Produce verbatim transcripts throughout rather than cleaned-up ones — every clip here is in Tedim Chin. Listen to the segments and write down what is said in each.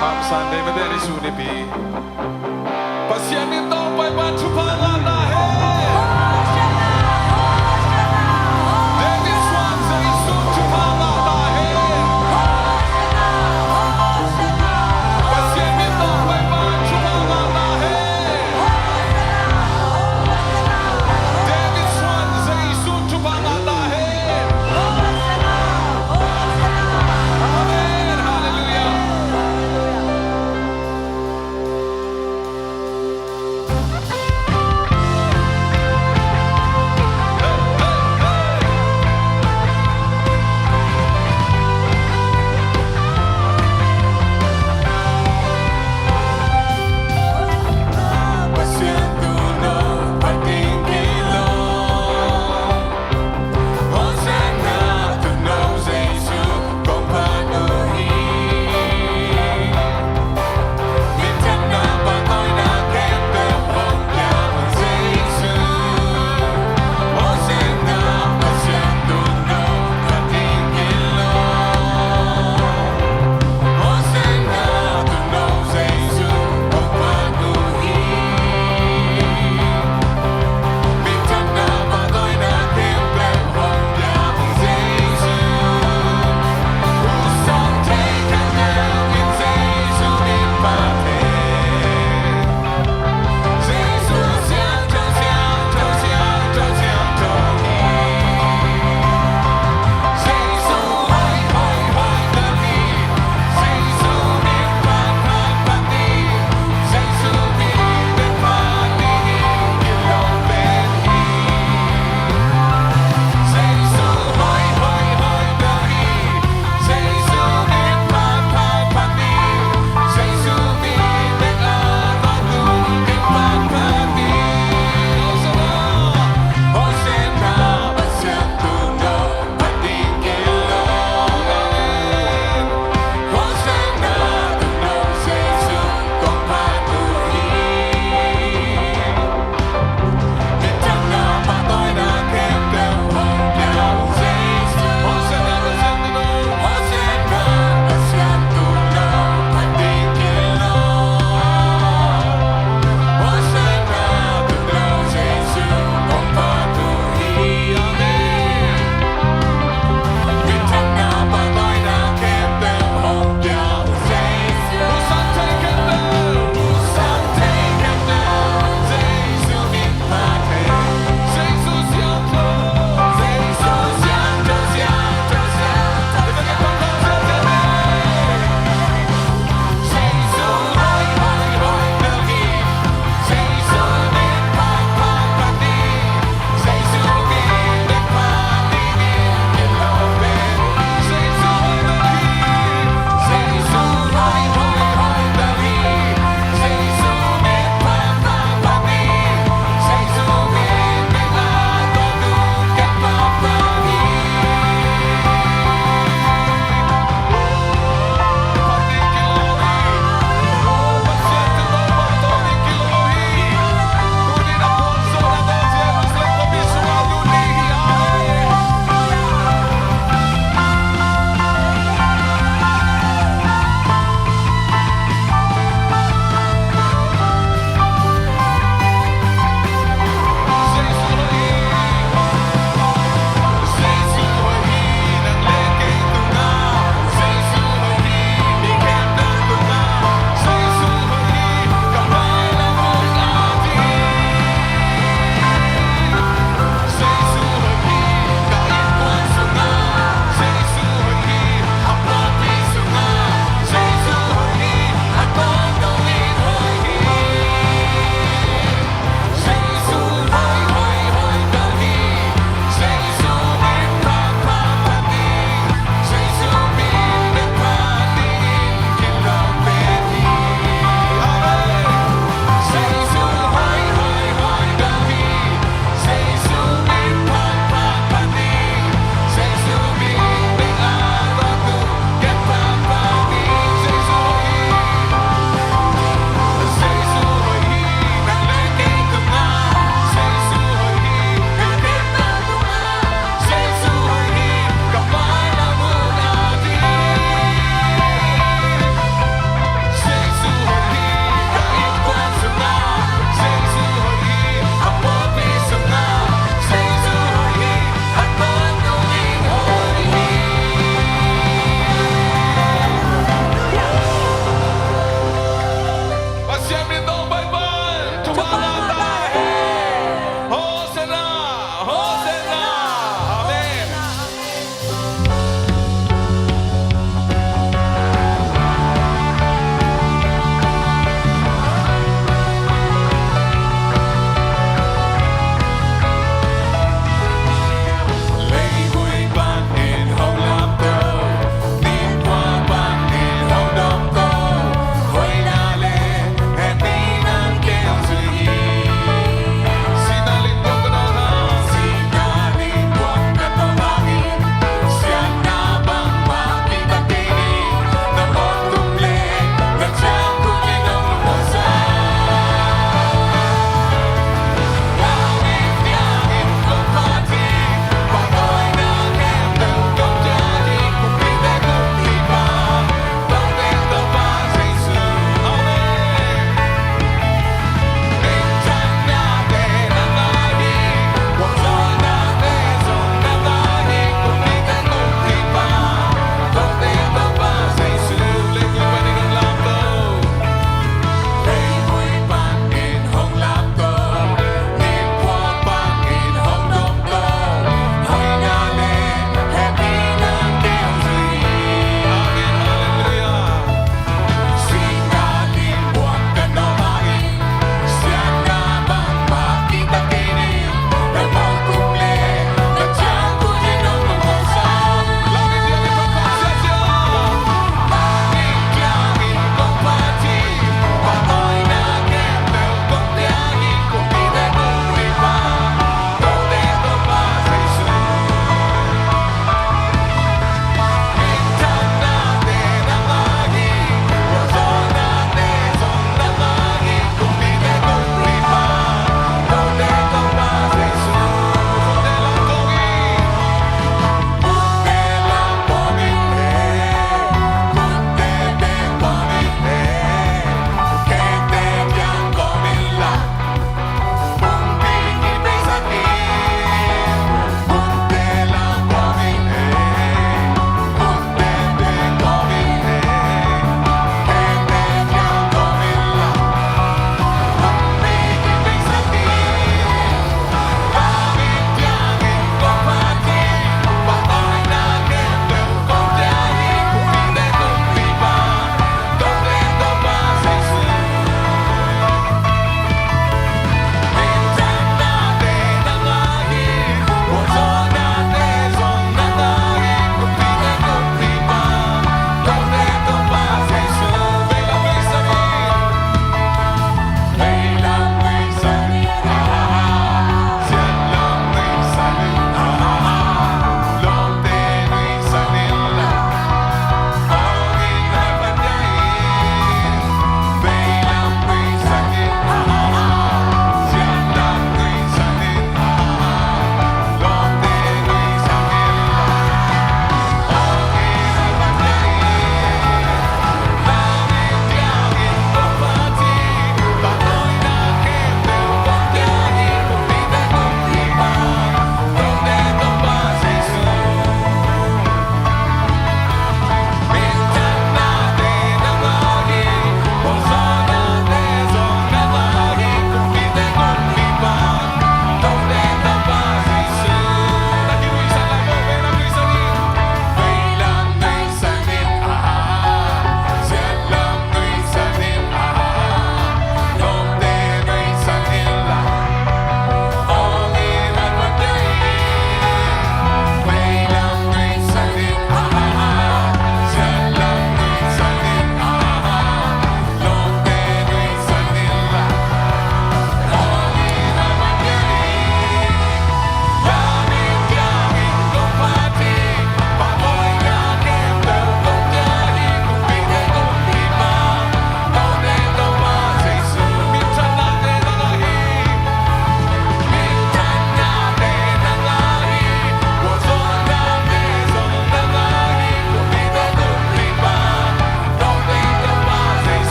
Palm Sunday mate, Jesu nipi. Pasian min tawh Topa thupha ngah ta hen. David suan Jesu thupha ngah ta hen. Pasian min tawh Topa thupha ngah ta hen. David suan Jesu thupha ngah ta hen. Amen. Halleluiah.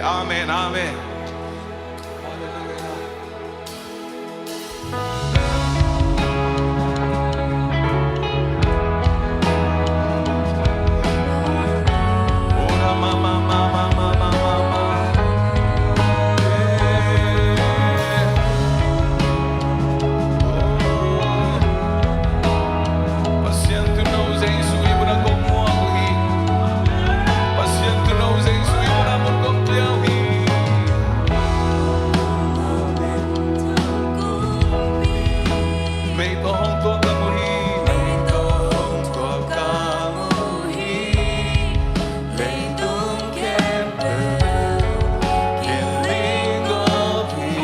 Amen, amen. Pasian, tuni in Jesu i mun a kong muak uh hi. Pasian, tuni in Jesu i mun a mun kong pia uh hi. Mei tawh hong tuak ka mu hi. Mei tawh hong tuak ka mu hi. Leitung khempeuh killing gawp hi.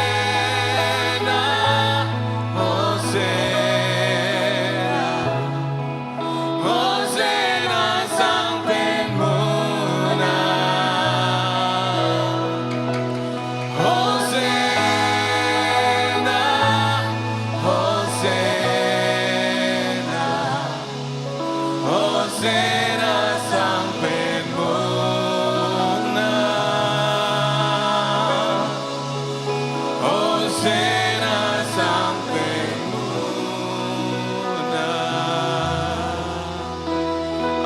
Hosanna, Hosanna, Hosanna, Sang Pen Mun ah. Hosanna, Hosanna. Hosanna, Sang Pen Mun ah. Hosanna, Sang Pen Mun ah.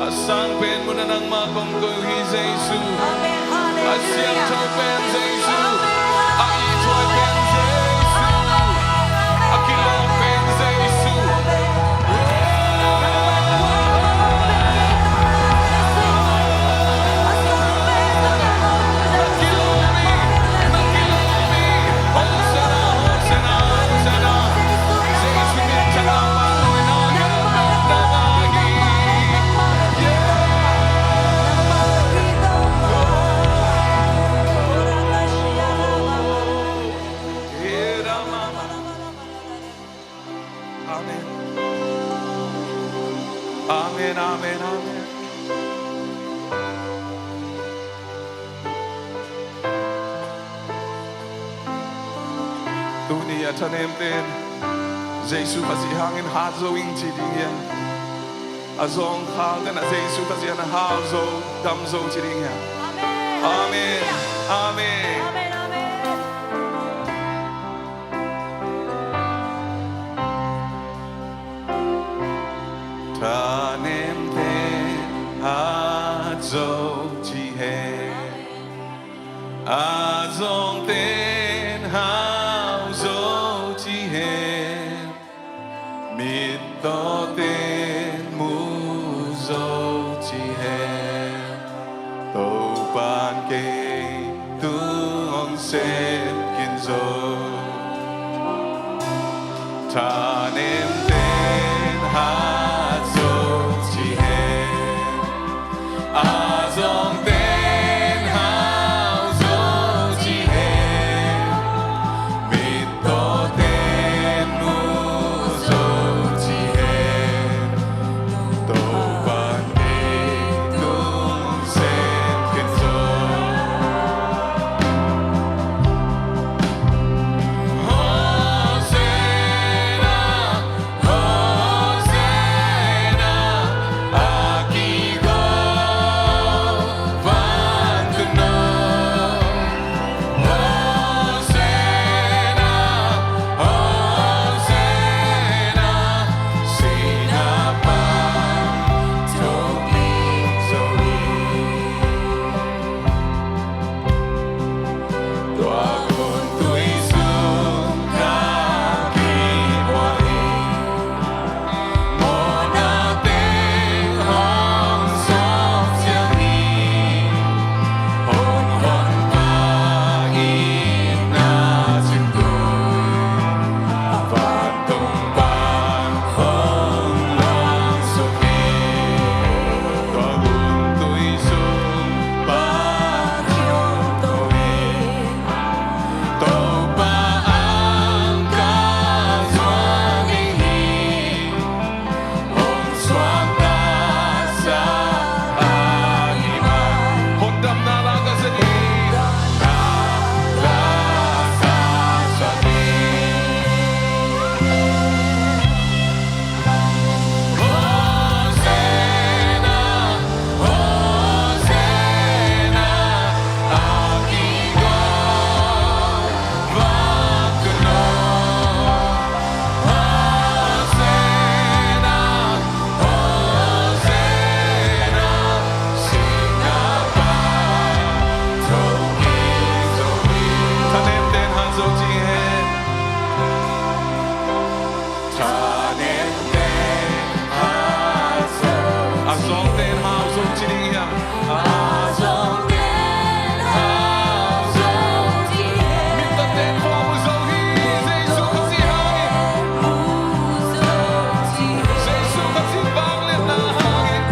A Sang Pen Mun ah nangmah kong koih uh hi, Jesu. Amen. A siangtho pen Jesu. A ithuai pen Jesu. A Amen. Amen, amen, amen. Tuni a thanemte'n Jesu Khazih hangin hat zo ing ci ding hi a, a zawngkhalte'n a Jesu Khazih hangin a hau zo, dam zo ci ding hi a. Amen. Amen. Amen. Amen, amen. Thanemte'n hat zo ci hen, a zawngte'n hau zo ci hen, mittawte'n mu zo ci hen. Topa'n kei tung hong sem khin zo. Thanemte'n hat zo ci hen, a zawngte'n hau zo ci hen, mittawte'n mu zo ci hen. Topa'n kei tung hong sem khin zo. Hosanna, Hosanna, a kigawm vantung nuai. Hosanna, Hosanna, sihna pan thokik zo hi. Tua hun tui sung ka kibang hi. Mawhna teng hong sawp ciang hi. Hun honpa itna cimtui, vantung pan hong luang suk hi. Tua hun tui sung pan hong to hi. Topa ang ka zuan ding hi. Hong suaktasak ahih man, hong damna la ka zat hi. Damna la ka zat hi. Hosanna, Hosanna, a kigawm vantung nuai. Hosanna, Hosanna, sihna pan thokik zo hi. Thanemte'n hat zo ci hen. Thanemte'n hat zo. A zawngte'n hau zo ci ding hi a. A zawngte'n hau zo ci hen. Mittawte'n khua mu zo hi. Jesu Khazih hangin. Jesu Khazih vangliatna hangin.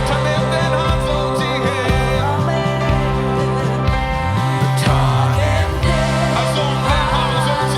Thanemte'n hat zo ci hen. Thanemte'n hat zo ci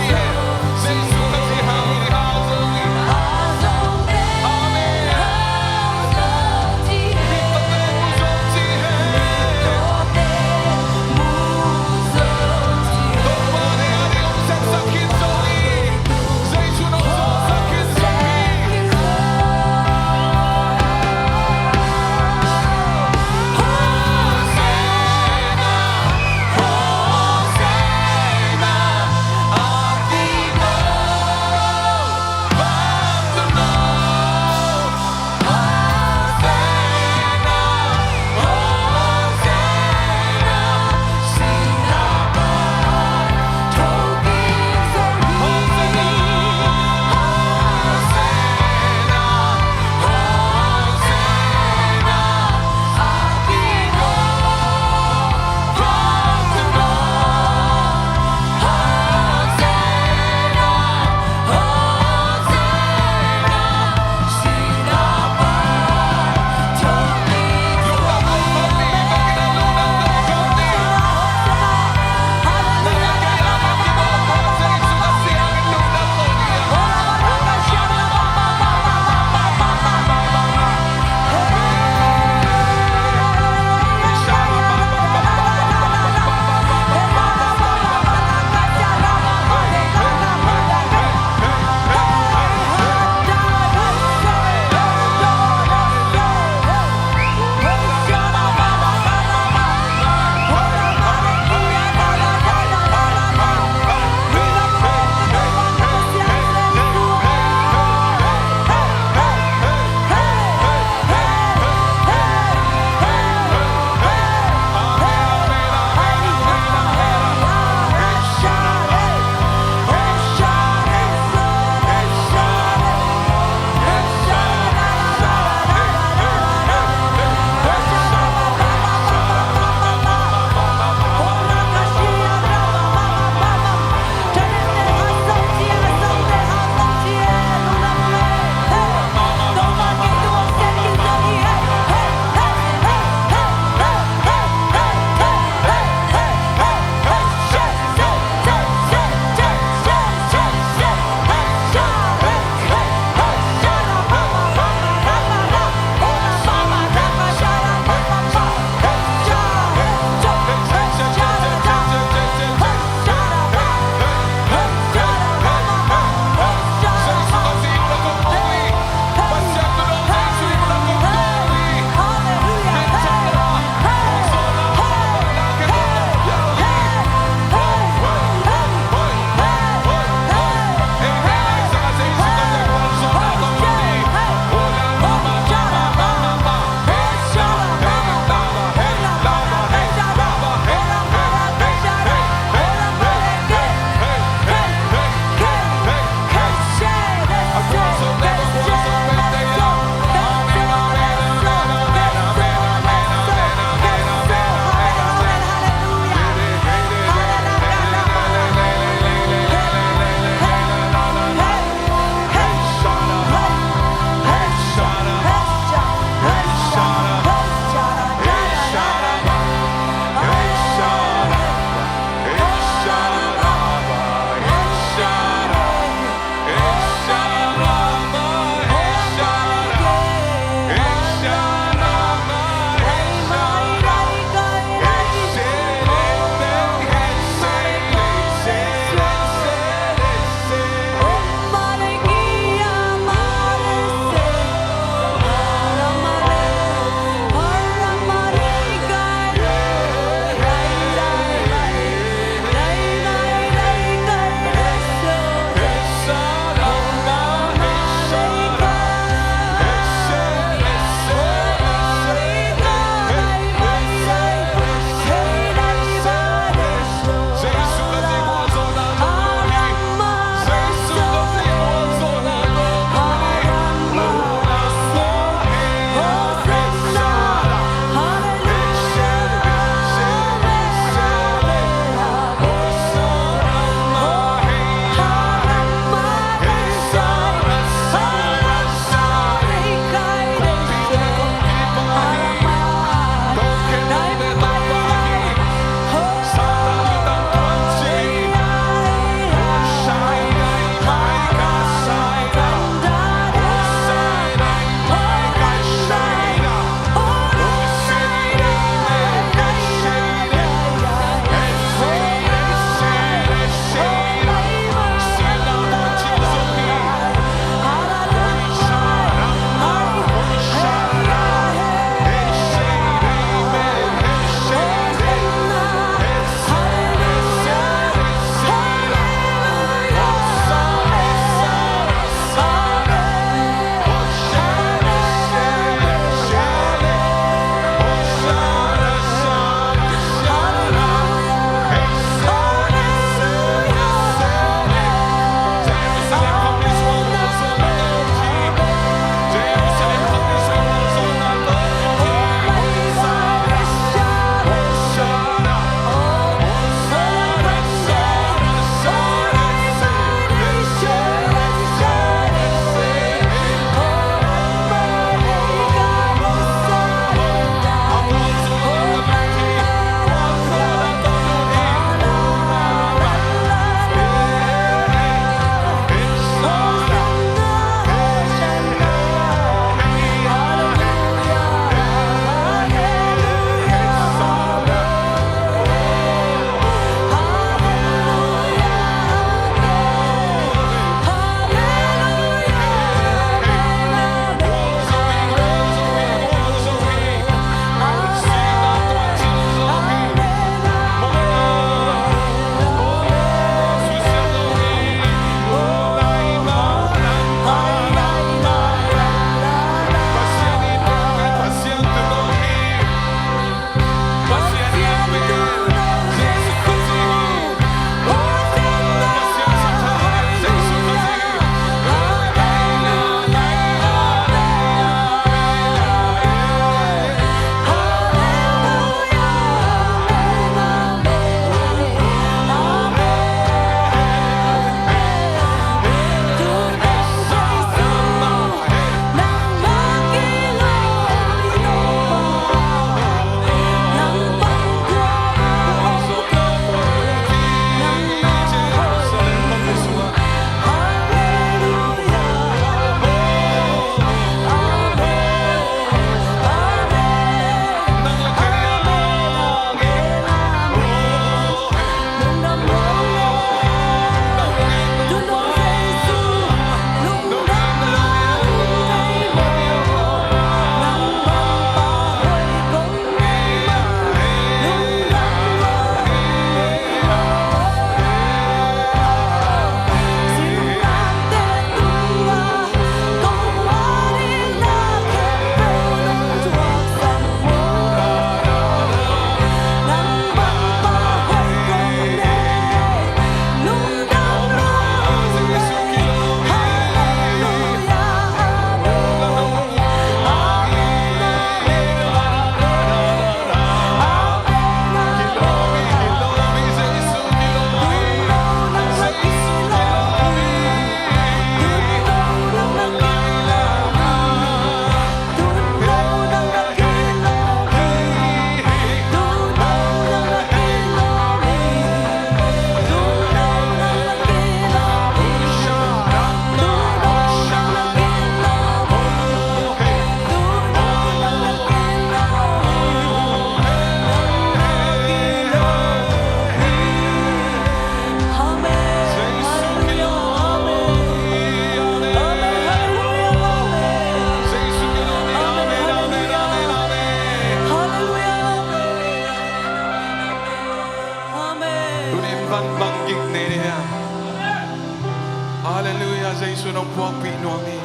Halleluiah, Jesu nong puakpih nuam hi.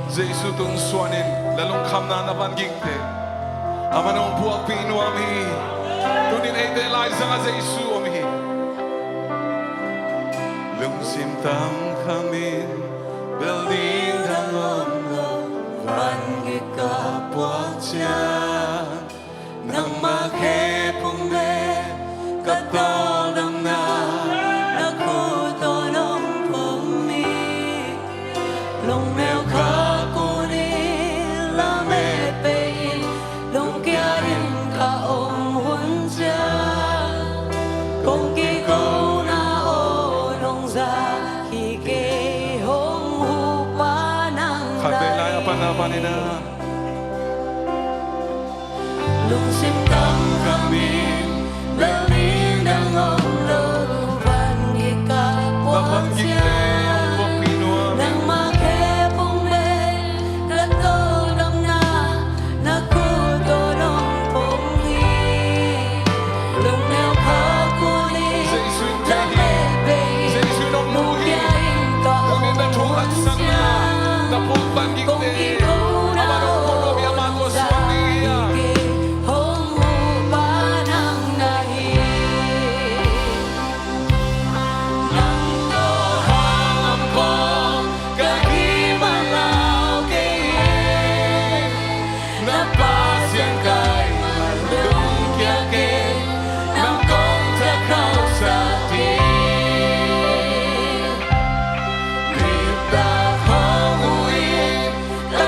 Jesu tungsuan in la lungkhamna na van gik teh, amah nong puakpih nuam hi. Tunin eite laizangah Jesu om hi. Lungsim tam khamin building dang om lo, van gik ka puak ciang, nangmah khe phung bek ka tawldamna, na khut tawh nong phum hi. Lungneu kha kunin lamet pei in, lungkia in ka om hun ciang, kong kikona aw nong za hi kei, hong hupa nang. Khatvei lai a pan a pan in a lungsim tam khamin building dang om lo, van gik ka puak ciang, nangmah khe phung bek ka tawldamna, na khut tawh nong phum hi. Lungneu kha kunin lamet pei in, lungkia in ka om hun ciang, kong kikona aw nong za hi kei, hong hupa nang na hi. Nang tawh hong om khawm ka hi mah lau kei e. Na Pasian ka hi mah lungkia kei, nang kong thak khauhsak hi. Nitak hong uh in, ka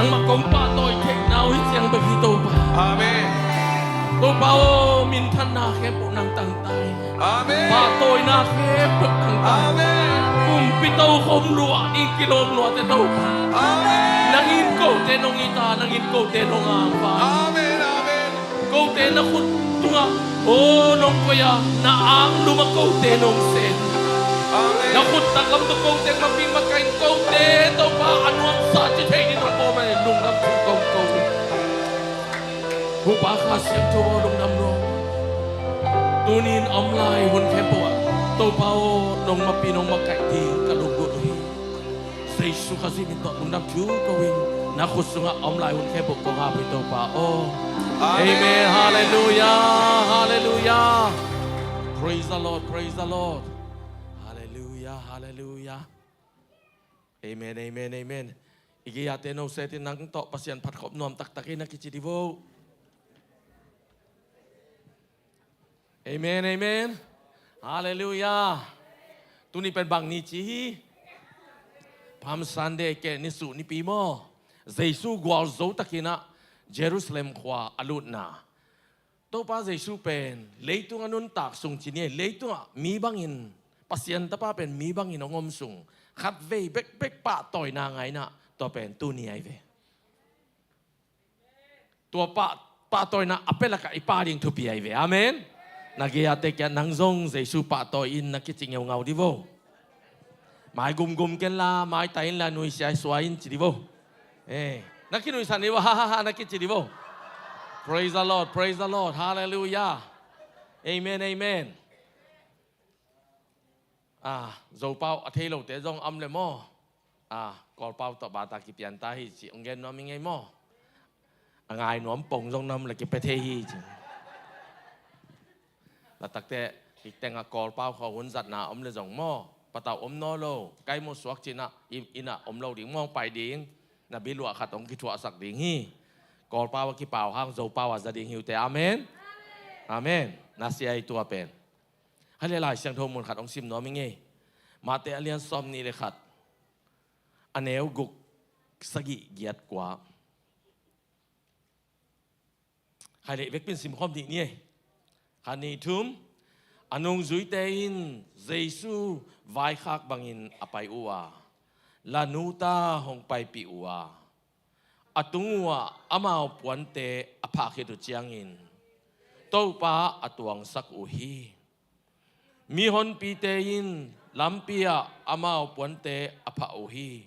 Mah kong pahtawi theihna uh hi ciang bek hi Topa. Amen. Topa aw, minthanna khempeuh nang tangtai. Amen. Pahtawina khempeuh tangtai. Amen. Kumpi tokhom lua ding kilawm luate Topa. Amen. Nang in kote nong it a, nang in kote nong angva. Amen, amen. Kote na khut tungah, aw, nong koih a, na anglum ah kote nong sem. Amen. Na khut taklam tawh kote maping makaih in kote Topa a nuamsa ci thei ding nong pawm a, lungdam thu kong ko hi. Hupa Kha Siangtho aw, lungdam lua. Tuni in a om lai hun khempeuh ah Topa aw, nong mapi nong makaih ding ka lunggulh uh hi. Jesu Khazih min tawh lungdam thu ko in, na khut sungah a om lai hun khempeuh kong ap hi Topa aw. Amen. Amen. Hallelujah. Hallelujah. Praise the Lord. Praise the Lord. Hallelujah. Hallelujah. Amen. Amen. Amen. I gei-ate no setin nang tawh Pasian phatkhop nuam taktak hi na kici di vo. Amen, amen. Hallelujah. Tuni pen bang ni ci hi? Palm Sunday, keh nisuh nipi maw. Jesu gualzo takin ah Jerusalem khua a lutna. Topa Jesu pen leitung a nuntak sung ci ni, leitungah mi bangin, Pasian Tapa pen mi bangin hong om sung khatvei bekbek pahtawina ngah in ah, tua pen tuni ahi ve. Tua pah, pahtawina a pia lakah i pia ding thupi ahi ve. Amen. Na gei-ate kiang nang zong Jesu pahtawi in na kici ngeungau di vo. Mai gumgum ken la, mai tai in la, nuisia suai in ci di vo. Eh, na kinuisan di vo, ha, ha, ha, na kici di vo. Praise the Lord, praise the Lord, hallelujah. Amen, amen. Ah, Zopau a thei lote zong a om le maw. Ah, Kawlpau tawh bata kipian ta hi ci hong gen nuam i ngei maw. A ngai nuam pong zong na om le kipia thei hi ci. Latakte, hih tengah Kawlpau khua hun zatna om le zong maw, patau om nawn lo, kai maw suak ci-in ah, inn, inn ah om lo ding maw, pai ding, na biluah khat hong kithuahsak ding hi. Kawlpau a kipau hang Zopau a za ding hi uh teh. Amen. Amen. Na sia hi tua pen. Hale Lai Siangtho mun khat hong sim nuam i ngei. Mate a lian sawm nih le khat, a neu guk, sagih, giat, kua. Hai leh vekpi-in simkhawm dih ni ei. Khat, nih, thum. A nungzuite in Jesu vaikhak bangin a pai uh a, lanuta hong paipih uh a, a tung uhah amau puante a phah khit uh ciangin Topa a tuangsak uh hi. Mihonpite in lampi ah amau puante a phah uh hi.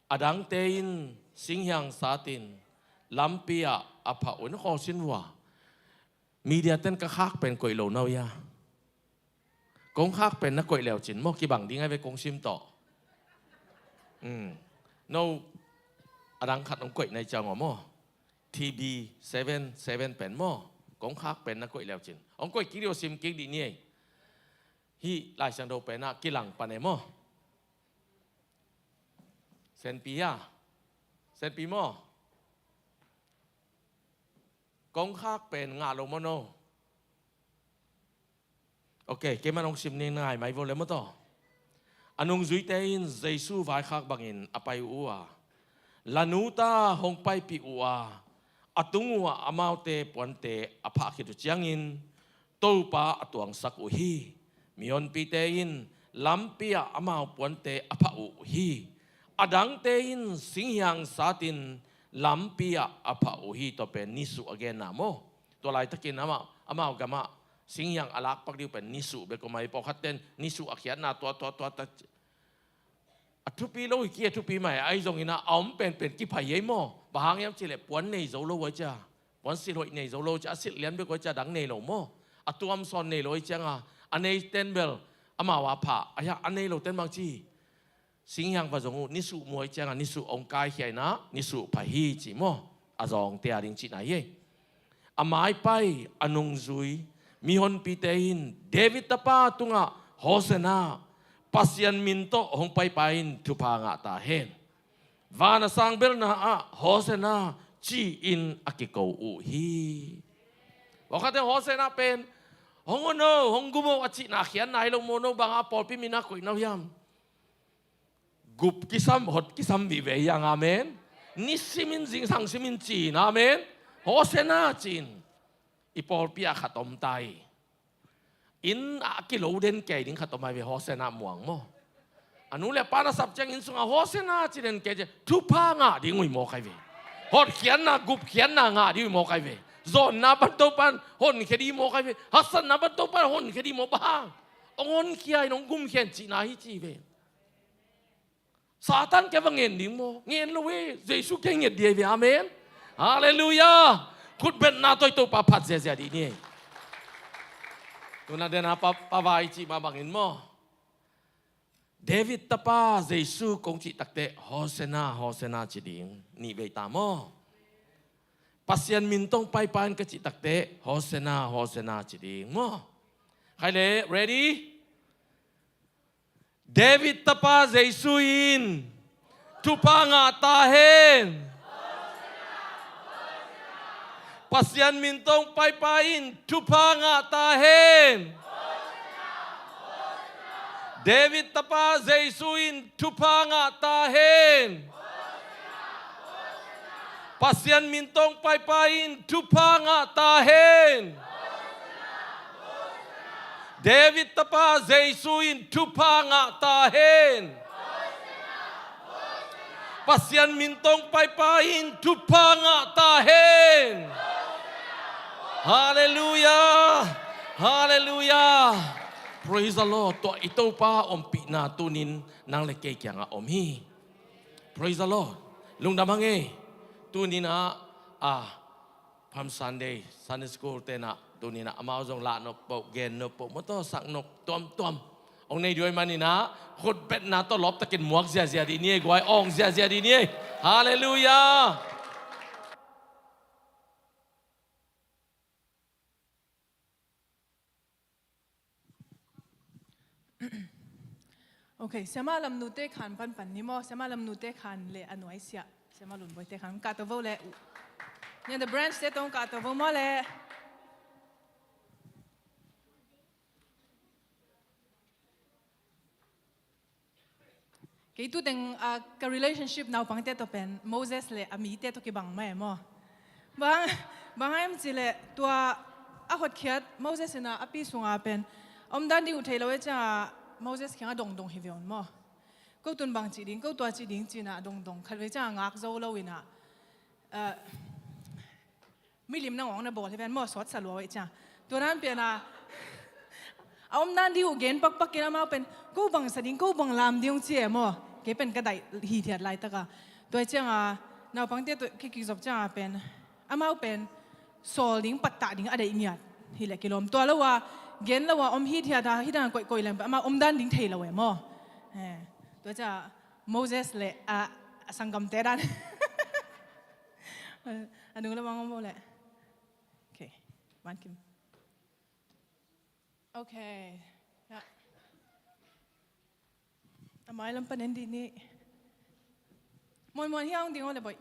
A dangte in singhiang satin lampi ah a phah uh hi. Na khawlsin vua. Media ten ka khak pen koih lo na uh hia? Kong khak pen na koih leucin maw, kibang ding ai ve kong sim tawh. Hmm. No, a dang khat hong koih nai ciang aw maw. T B seven seven pen maw. Kong khak pen na koih leucin. Hong koih kik dih uh, sim kik dih ni ei. Hih Lai Siangtho pen ah kilang pan ei maw. Senpi a. Senpi maw. Kong khak pen ngah lo maw no. Ok, kei man hong sim ning, na ngai mai vo le maw taw. A nungzuite in Jesu vaikhak bangin a pai uh a, lanuta hong paipih uh a, a tung uhah amaute puante a phah khit uh ciangin Topa a tuangsak uh hi. Mihonpite in lampi ah amau puante a phah uh hi. A dangte in singhiang satin lampi ah a phah uh hi. Tua pen nisuh a genna maw. Tua laitakin amah, amau gamah singhiang a lakpak dih uh pen nisuh bek om a hi. Pawlkhatte in nisuh a khiatna tua, tua, tua, tua. A thupi lo hi kei, a thupi mai, ahi zongin ah a om penpen kiphai ei maw. Bang hang hiam cih leh puan nei zo lo uh ai cia. Puan silh hoih nei zo lo uh cia, a silh lian bek uh ai cia, dang nei lo maw. A tuamsawn nei lo uh ai ciang a, a neite in bel amau a phah, a hia, a nei lote in bang ci hi. Singhiang va zong uh, nisuh mu uh ai ciang a, nisuh hong kaikhia in ah, nisuh phai hi ci maw. A zawngte a ding cihna hi ei. A maipai, a nungzui mihonpite in David tapa tungah Hosanna, Pasian min tawh hong paipa in thupha ngah ta hen. Van a sang belna ah Hosanna ci-in a kiko uh hi. Pawlkhatte Hosanna pen hong hon o, hong gum o a cihna khiatna hi lo maw. No bang a pawlpi min a koih na uh hiam? Gup kisam, hot kisam vive hi hang. Amen. Nisimin, zingsang simin ci-in, amen. Hosanna ci-in. I pawlpi ah khat om ta hi. Inn ah kilo den kei ding khat om ahi ve, Hosanna muang maw. A nu le a pa na sap ciang inn sungah Hosanna ci den kei ciang thupha ngah ding uh hi mawk ahi ve. Hotkhiatna, gupkhiatna ngah ding uh hi mawk ahi ve. Zawnna pan Topa'n honkhia ding hi mawk ahi ve. Haksatna pan Topa'n honkhia ding hi mawk, bang hang? Hong honkhia in hong gumkhia in cihna hi ci ve. Satan kiang va ngen ding maw? Ngen lo e. Jesu kiang nget ding hi ve. Amen. Halleluiah. Khutbetna tawh i Topa phat ziazia ding ni. Tu-in a den a pa, pa vai cih mah bangin maw, David tapa Jesu kong cih takteh Hosanna, Hosanna ci ding. Nih vei ta maw. Pasian min tawh hong paipai in ka cih takteh Hosanna, Hosanna ci ding maw. Khai le, ready? David tapa Jesu in thupha ngah ta hen. Pasian min tawh hong paipai in thupha ngah ta hen. David tapa Jesu in thupha ngah ta hen. Pasian min tawh hong paipai in thupha ngah ta hen. David tapa Jesu in thupha ngah ta hen. Pasian min tawh hong paipai in thupha ngah ta hen. Halleluiah. Halleluiah. Praise the Lord. Tua i Topa ompihna tu-in nang le kei kiangah om hi. Praise the Lord. Lungdam hang e. Tu-in ah, ah, Palm Sunday, Sunday School te'n ah, tu-in ah, amau zong lah nop peuh, gen nop peuh, mawtaw sak nop tuamtuam hong nei ding uh ahih manin ah, khutbetna tawh lawptakin muak ziazia ding ni e, guai, awng ziazia ding ni e. Halleluiah. Ok, siamah Lamnute Khan panpan ni maw, siamah Lamnute Khan le a nuaisiah siamah Lunbawite Khan kah to vo le. Nia the branch te tawh kah to vo maw le. Kei tu teng, ah, ka relationship naupangte tawh pen Moses le a mite tawh kibang mah e maw. Bang, bang hang hiam cih leh tua a hotkhiat Moses in ah a pi sungah pen a omdan ding uh thei lo e ciangah Moses kiangah dongdong hi ve un maw. Ko tu-in bang ci ding, ko tua ci ding ci-in ah dongdong khat vei ciangah ngak zo lo in ah, ah, milim nangawn na bawl hi ven maw, sawtsa lua uh e ciang. Tua dan pen ah a omdan ding uh gen pakpak in amau pen ko bang sa ding, ko bang lam ding uh ci e maw. Kei pen ka daih hithiat laitak a. Tua ciang ah naupangte tawh kikik zop ciang ah pen amau pen sawl ding, pattah ding a deih ngiat hi leh kilawm. Tua lo a gen lo a om hithiat a, hih dan a koihkoih leng pen amau omdan ding thei lo e maw. Eh, tua ciang ah Moses le a, a sanggamte dan. A nung lamah om lo leh. Ok. Van Kim. Ok. Ya. A mai lam pan en dih ni. Muanmuan hiah hong ding aw le boih.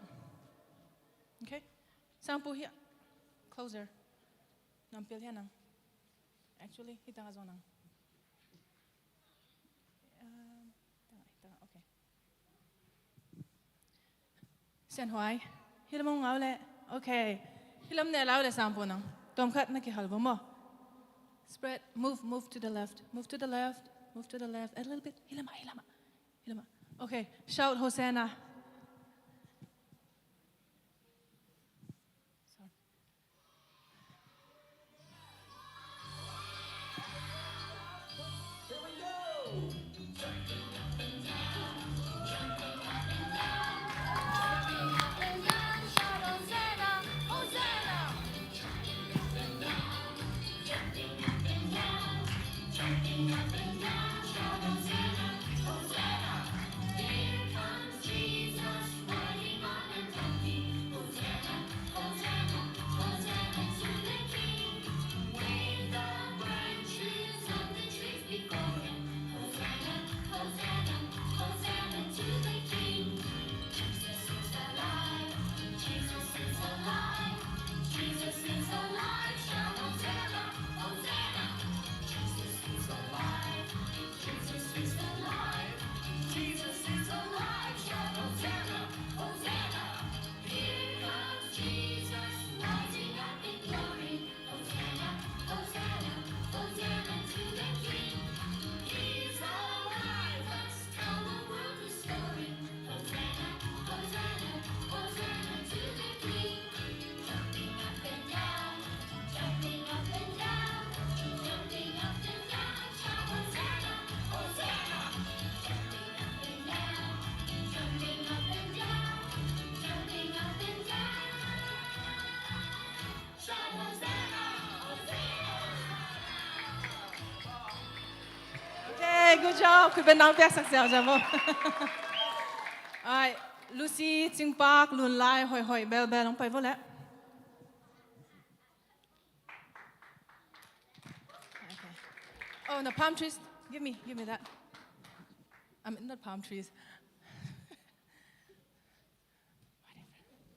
Ok. Sangpu hiah. Closer. Nampil hiah nang. Actually, hih tangah zong nang. Um, tangah, tangah, ok. Sianhuai. Hih lam hong ngau leh. Ok. Hih lam ne lau leh sangpu nang. Tawmkhat na kihal vo maw. Spread. Move, move to the left. Move to the left. Move to the left. A little bit. Hih lamah, hih lamah. Hih lamah. Ok. Shout Hosanna. Sorry. Ciao, khut beng nang piaksak ciao ciao bo. Ai, Lucy, Cingpak, Lunlai, hoih hoih, bel bel, hong pai bo leh. Okay. Oh, no, palm trees. Give me, give me that. I mean, not palm trees.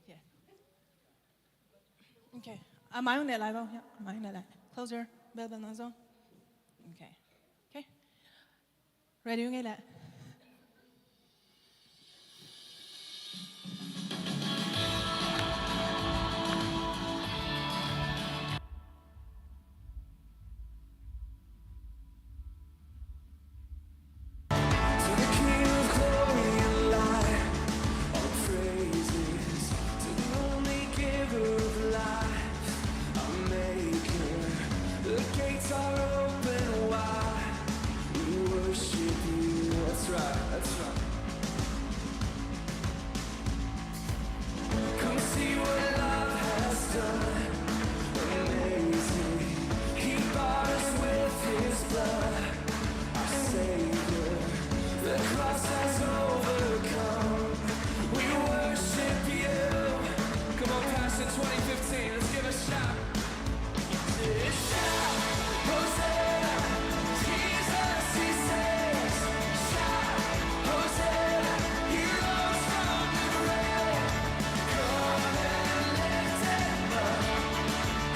Yeah. Okay. A mai hong ne lai bo. Yeah, a mai hong ne lai. Closer. Bel bel nang zong. Okay. Okay. Ready hong ei leh. To the King of glory and light, all praises. To the only giver of life, our maker. The gates are open wide. We worship you. That's right, that's right. Come see what love has done. Amazing. He bought us with his blood. Our Savior, the cross has overcome. We worship you. Come on, Passion twenty fifteen, let's give a shout. Shout, Hosanna, Jesus, he saves. Shout, Hosanna, he rose from the grave. Come and lift him up.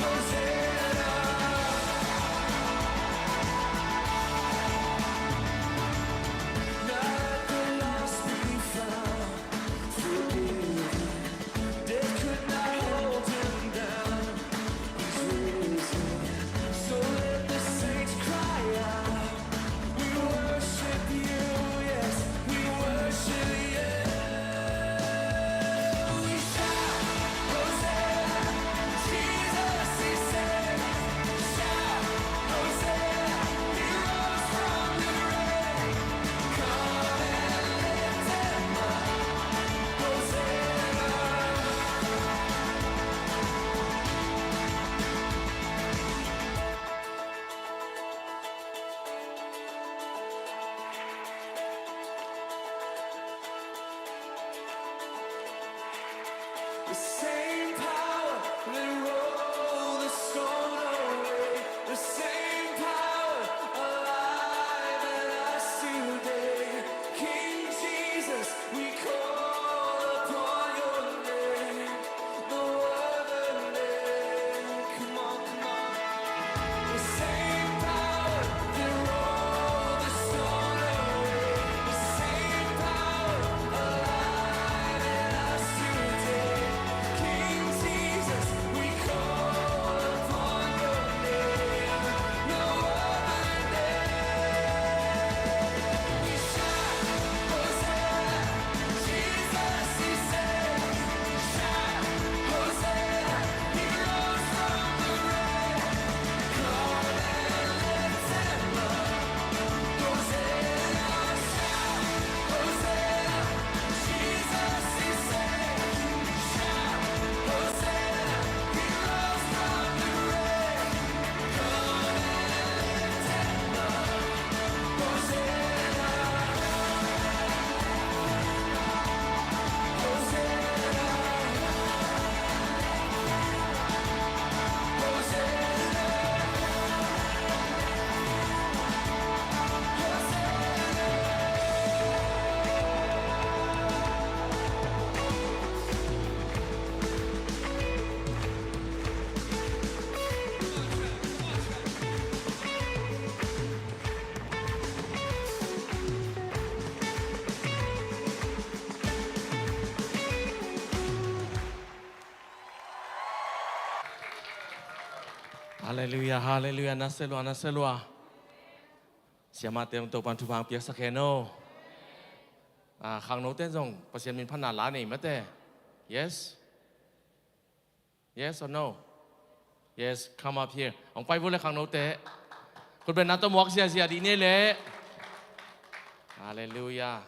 Hosanna. Let the lost be found, forgiven. Death could not hold him down. He's risen. So let the saints cry out. We worship you, yes, we worship you. We shout, Hosanna, Jesus, he saves. Shout, Hosanna, he rose from the grave. Come and lift him up. Hosanna. The same power that rolled the stone away, the same power alive in us today. King Jesus, we call upon your name. No other name. Come on, come on. The same power that rolled the stone away, the same power alive in us today. King Jesus, we call upon your name. No other name. We shout, Hosanna, Jesus, he saves. Shout, Hosanna, he rose from the grave. Come and lift him up. Hosanna, shout, Hosanna, Jesus, he saves. Shout, Hosanna, he rose from the grave. Halleluiah, halleluiah, na se lua, na se lua. Siamahte zong Topa'n thupha piaksak hen aw. Ah, khangnote zong Pasian min phatna la nei mate. Yes? Yes or no? Yes, come up here. Hong pai vua le khangnote. Khutbetna tawh muak ziazia dih ni le. Halleluiah.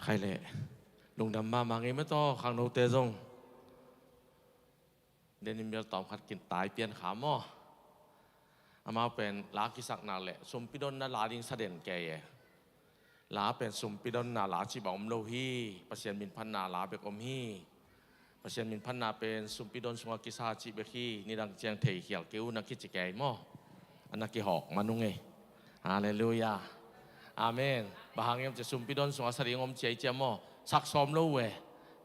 Khai leh lungdam mahmah ngei mah tawh, khangnote zong. Denin bial tawm khat kin tai pian kha maw. Amau pen la kisakna le sumpidonna la ding sa den kei e. La pen sumpidonna la cih bang om lo hi. Pasian minphatna la bek om hi. Pasian minphatna pen sumpidon sungah kisa cih bek hi. Nidang ciang theikhial kei un a kici kei maw. A na kihawk man ung ei. Halleluiah. Amen. Bang hang hiam cih sumpidon sungah sa ding om ci a i ciam maw. Sak sawm lo uh e.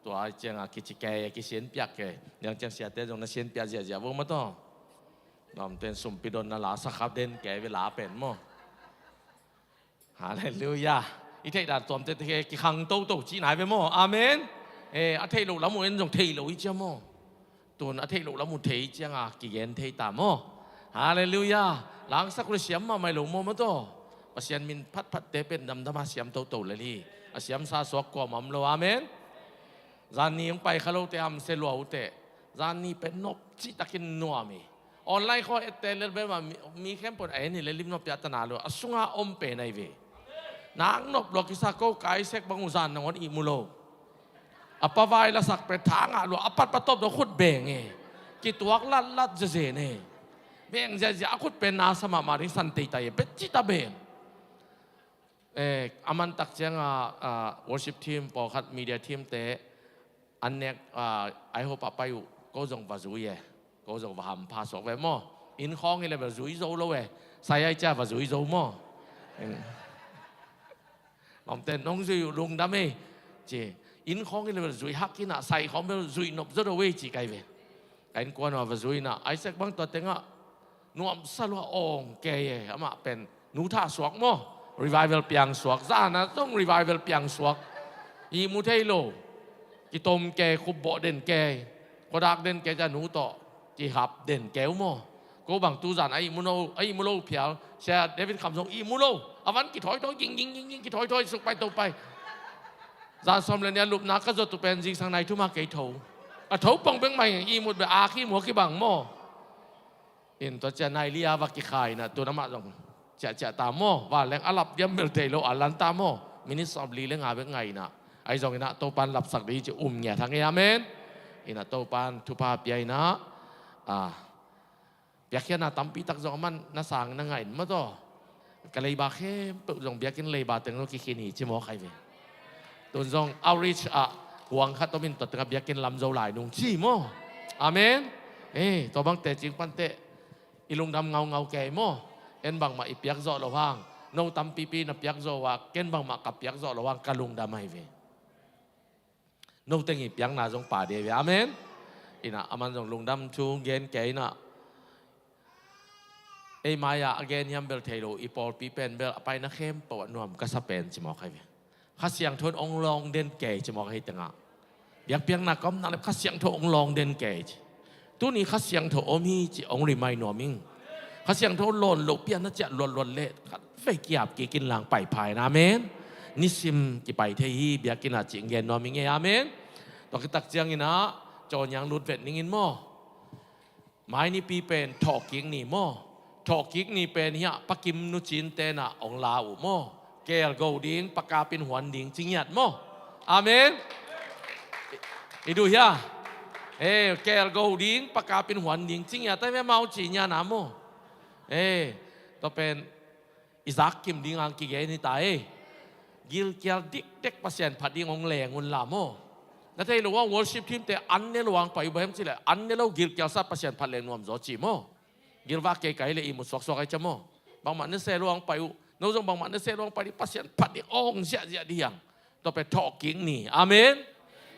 Tua ciangah kici kei, kisianpiak kei. Nidang ciang siate zong na sianpiak ziahziah vo mah tawh. Nuamten sumpidonna la sa kha den kei ve la pen maw. Halleluiah. I theih dan tuamte te kikhang toto cih nai ve maw. Amen. Eh, a theih loh lam uh en zong theih lo i ciam maw. Tun a theih loh lam uh thei cianga kigen thei ta maw. Halleluiah. Langsak uh le siam mahmah lo maw mah tawh. Pasian min phatphatte pen damdama siam toto lel hi. A siamsa suak kuamah om lo. Amen. Zanni hong pai kha lote hamsia lua uh teh. Zanni pen nop cihtakin nuam hi. Online khawng ette lel bel mah mi, mi khempeuh a en hi lel lim nop piahtana lo. A sunga om pen ahi ve. Nang nop lua kisa ko kaisek bang uh zan nangawn ihmu lo. A pavai lasak pen tha ngah lua, a patpatop dong khut beng e. Kituak latlat zezen e. Beng ziazia a khut pen na sa mahmah ding san teitei e, bet cita beng. Eh, a mantak cianga, ah, worship team, pawlkhat media team te, an nek, ah, I hope a pai uh, ko zong va zui e. Ko zong va hampha suak ve maw. Inn khawng hi le bel zui zo lo e. Sai ai cia va zui zo maw. Lawmte nong zui uh lungdam ei ci. Inn khawng hi le bel zui hak hi na, sai khawng bel zui nop zo do ei ci kai ve. Ka innkuan uh a va zui na, Isaac bang tua tengah nuamsa lua awng kei e, amah pen nu thah suak maw. Revival piang suak, zana zong revival piang suak. Ihmu thei lo. Kitom kei, khupbawh den kei. Khuadak den kei cia nu tawh kihap den kei uh maw. Ko bang tuzan a ihmu lo, a ihmu lo phial. Sia David Kham zong ihmu lo. A van kithoithoih ging ging ging ging kithoithoih suk pai to pai. Zan sawm le nih a lupna ka zuat uh pen zingsang nai thum a kei tho. A tho pong bek mah hi, ihmut bek a khi mu a kibang maw. In tua cia nai li a va kikhai na, tun amah zong ciahciah ta maw. Vanleng a lap diam bel thei lo a lan ta maw. Minute sawm li le nga bek ngai na. Ahi zongin ah Topan lapsak ding ci um ngiat hang e, amen. In ah Topan thupha pia in ah, ah, piakkhiatna tampi tak zong a man na sang na ngah in maw taw. Ka leiba khempeuh zong biakinn leiba teng zong kikhin hi ci maw khai ve. Tun zong outreach ah huang khat om in tua tengah biakinn lam zo lai nung ci maw. Amen. Eh, tua bang tecing pan teh i lungdam ngaungau kei maw. En bangmah i piak zawh loh hang, no tampipi na piak zawh uh a, ken bangmah ka piak zawh loh hang ka lungdam ahi ve. No teng i piakna zong pa de ve. Amen. In ah a man zong lungdam thu gen kei in ah, ei mai-ah a gen hiam bel thei lo, i pawlpi pen bel a paina khempeuh ah nuam ka sa pen ci mawk ahi ve. Kha Siangtho in hong lawng den kei ci mawk ahi tengah. Biakpiakna ka omna le Kha Siangtho hong lawng den kei ci. Tuni Kha Siangtho om hi ci hong remind nuam ing. Kha Siangtho lawn loh pian na ciah luatluat leh khat vei kiap kik in lang pai pha in, amen. Nisim kipai thei hi biakinn ah ci hong gen nuam ing e, amen. Tua khit tak ciangin ah caw niang lut vet ning in maw. Mai nipi pen thawhkik ni maw. Thawhkik ni pen hiah Pa Kim Nu Cin ten ah hong la uh maw. Kelgo ding, Pa Kap in huan ding ci ngiat maw. Amen. I, i duh hiah. Eh, kelgo ding, Pa Kap in huan ding ci ngiat, a ve mau ci ngiat na maw. Eh, tua pen i zak kim ding ang kigen hi ta e. Gilkial dikdek Pasian phat ding hong leng un la maw. Na thei lo ah worship team te an ne lo ang pai uh bang hiam ci leh, an ne lo gilkial sa Pasian phat leng nuam zaw ci maw. Gilvah kei kai le ihmut suaksuak ai cia maw. Bangmah ne se lo ang pai uh. No zong bangmah ne se lo ang pai ding, Pasian phat ding hong ziahziah ding hiang. Tua pen thawhkik ni. Amen.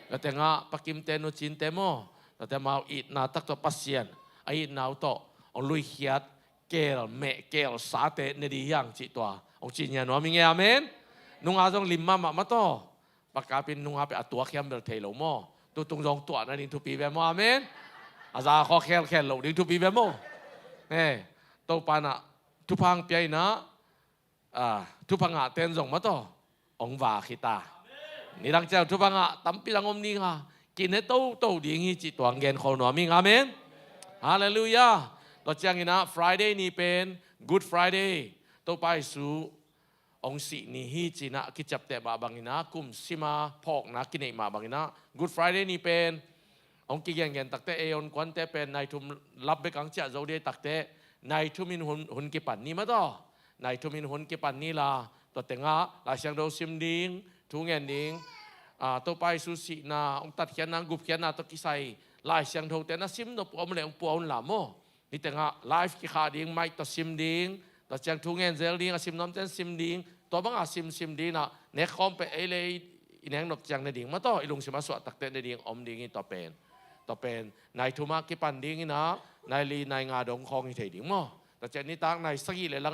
Tua tengah Pa Kim te Nu Cin te maw. Tua tengah mau itna tak tawh Pasian a itna uh tawh hong luikhiat kel meh kel sate ne dih hiang cih tua hong cih nia nuam ing e, amen. Nunga zong lim mahmah mah taw. Pa Kap in nunga pe a tuak hiam bel thei lo maw. Tutung zong tuah nading thupi ve maw, amen. A za khaw khelkhel loh ding thupi ve maw. Eh, Topa in ah thupha hong pia in ah, ah, thupha ngah ten zong mah taw hong vak hi ta. Nidang ciang thupha ngah tampi dang om ding a, kine toto ding hi cih tua hong gen khol nuam ing, amen. Halleluiah. Tua ciangin ah Friday ni pen Good Friday, Topa Jesu hong sih ni hi ci-in ah a kiciapteh mah bangin ah, kum sim a phawkna kineih mah bangin ah, Good Friday ni pen hong kigengen takteh, ei hong kuante pen nai thum lap bek hong ciah zo ding takteh, nai thum in hun, hun kipan ni maw taw. Nai thum in hun kipan ni la, tua tengah Lai Siangtho sim ding, thu ngen ding, ah, Topa Jesu sihna, hong tatkhiatna, hong gupkhiatna tawh kisai Lai Siangthote na sim nop uh a om leh hong pua un la maw. Hih tengah live kikhah ding, mic tawh sim ding, tua ciang thu ngen zel ding, a sim nuamten sim ding, tua banga sim sim ding in ah, nekkhawm pen ei le ei i nek nop ciang ne ding maw taw, i lungsim a suah takteh ne ding om ding hi. Tua pen, tua pen nai thum ah kipan ding in ah, nai li nai nga dong khawng hi thei ding maw. Tua ciang nitak nai sagih le lang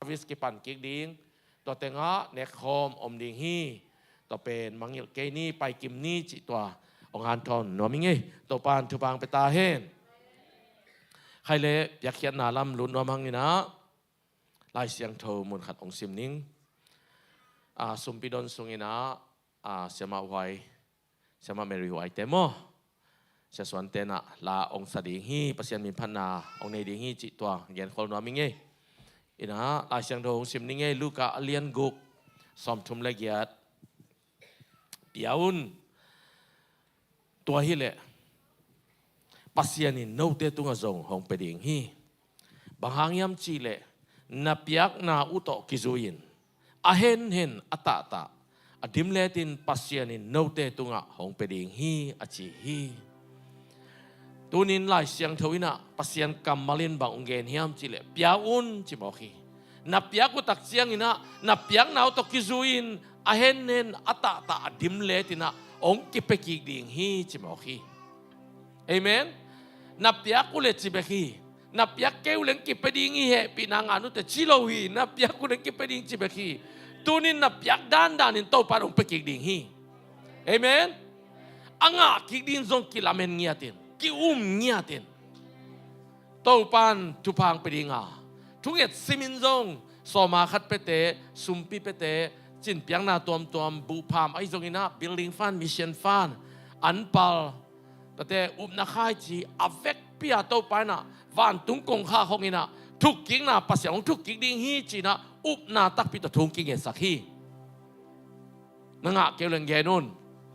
service kipan kik ding, tua tengah nekkhawm om ding hi. Tua pen mangngilh kei ni, paikim ni cih tua hong hanthawn nuam ing ei. Topa'n thupha hong pia ta hen. Khaile piakkhiatna lam lut nuam hang in ah, Lai Siangtho mun khat hong sim ning. Ah, sumpi don sung in ah, ah, Siamah Huai, Siamah Mary Huaite maw, Sia Suante in ah la hong sa ding hi. Pasian minphatna hong nei ding hi cih tua genkhol nuam ing ei. In ah Lai Siangtho hong sim ning ei. Luka a lian guk, sawmthum le giat. Pia un. Tua hileh Pasian in note tungah zong hong pia ding hi. Bang hang hiam cihleh, na piakna uh tawh kizui-in, a henhen, a tahtah, a dim letin Pasian in note tungah hong pia ding hi, a ci hi. Tunin Lai Siangtho in ah Pasian kammal in bang hong gen hiam cihleh, pia un ci mawk hi. Na piak uh tak ciangin ah, na piakna uh tawh kizui-in, a henhen, a tahtah, a dim letin ah hong kipia kik ding hi ci mawk hi. Amen. Na piak uh leh ci bek hi. Na piak kei uh leh hong kipia ding hi, hehpihna ngah un teh ci lo hi. Na piak uh leh hong kipia ding ci bek hi. Tunin na piak dandanin Topa'n hong pia kik ding hi. Amen. A ngah kik ding zong kilamen ngiatin, ki-um ngiatin. Topa'n thupha hong pia ding a, thunget simin zong, sawma khat piate, sumpi piate, cinpiakna tuamtuam, buhpham ahi zongin ah, building fund, mission fund, anpal, tuate upna khaici a vekpi-a Topa in ah vantung kongkhak hong in ah, thukkikna Pasian hong thukkik ding hi ci-in ah upna takpi tawh thu hong kingensak hi. Na ngah kei uh leh gen un.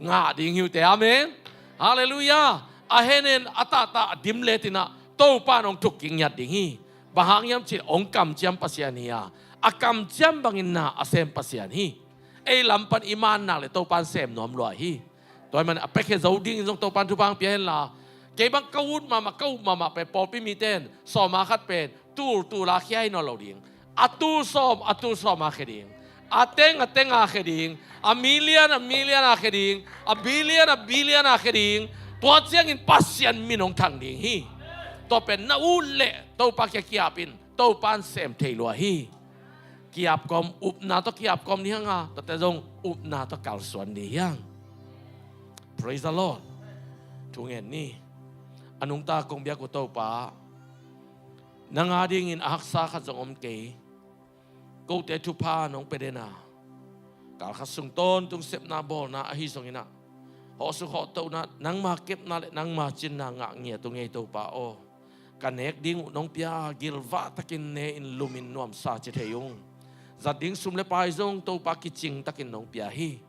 Ngah ding hi uh teh. Amen. Halleluiah. A henhen, a tahtah, a dim letin ah Topa'n hong thukkik ngiat ding hi. Bang hang hiam cihleh hong kamciam Pasian hi a, a kamciam bangin na a sem Pasian hi. Ei lam pan i man nak leh Topa'n sem nuam lua hi. Tua ahih manin a piakhia zo dingin zong Topa'n thupha hong pia hen la. Kei bang ka ut mahmah, ka up mahmah pen pawlpi mite in sawma khat pen tul tul a khia hi nawn lo ding. A tul sawm, a tul sawm a khia ding. A teng, a teng a khia ding. A million, a million a khia ding. A billion, a billion a khia ding. Tua ciangin Pasian min hong thang ding hi. Tua pen na ut leh Topa kiang ki-ap in, Topa'n sem thei lua hi. Ki-ap kawm, upna tawh ki-ap kawm ni hang a, tuate zong upna tawh kalsuan ni hi hang. Praise the Lord. Thungen ni. A nungta kong biak uh Topa, nang a dingin a haksa khat zong om kei. Kote thupha nong pia den a, kal khat sung tawntung sepna bawlna ahi zongin ah, hawhsuk hawhtohna, nangma kepna leh nangma cinna ngah ngiat ung ei Topa aw. Ka nek ding uh nong pia a, gilvah takin ne-in lumin nuamsa ci thei ung. Zat ding sum le pai zong Topa kicing takin nong pia hi.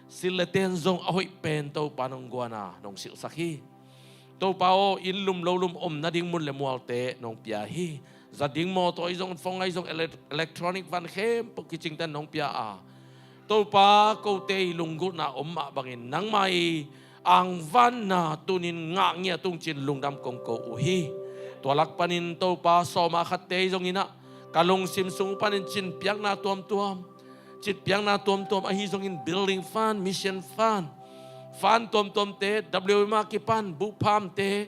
Sil le ten zong a hoih pen Topa nong guan a nong silhsak hi. Topa aw, inn lum lo lum omna ding mun le mualte nong pia hi. Zat ding mawtaw ahi zong, phone ahi zong, ele-, electronic van khempeuh kicingten nong pia a, Topa, kote i lunggulhna om mah bangin nangmah i angvanna tunin ngah ngiat ung ci-in lungdam kong ko uh hi. Tua lak panin Topa, sawma khatte ahi zongin ah, ka lungsim sung panin cinpiakna tuamtuam, cinpiakna tuamtuam ahi zongin building fund, mission fund, fund tuamtuamte, W M a kipan, buhphamte,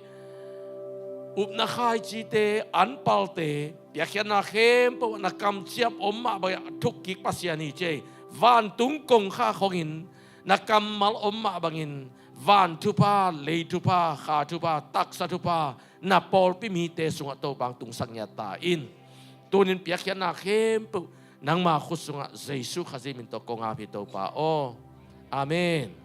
upna khaicite, anpalte, piakkhiatna khempeuh na kamciam om mah bangin a thukkik Pasian hi ci ei. Vantung kongkhak hongin na kammal om mah bangin van thupha, lei thupha, kha thupha, taksa thupha na pawlpi mite sungah Topa hong tungsak ngiat ta in. Tunin piakkhiatna khempeuh nangma khut sungah Jesu Khazih min tawh kong ap hi Topa aw. Amen.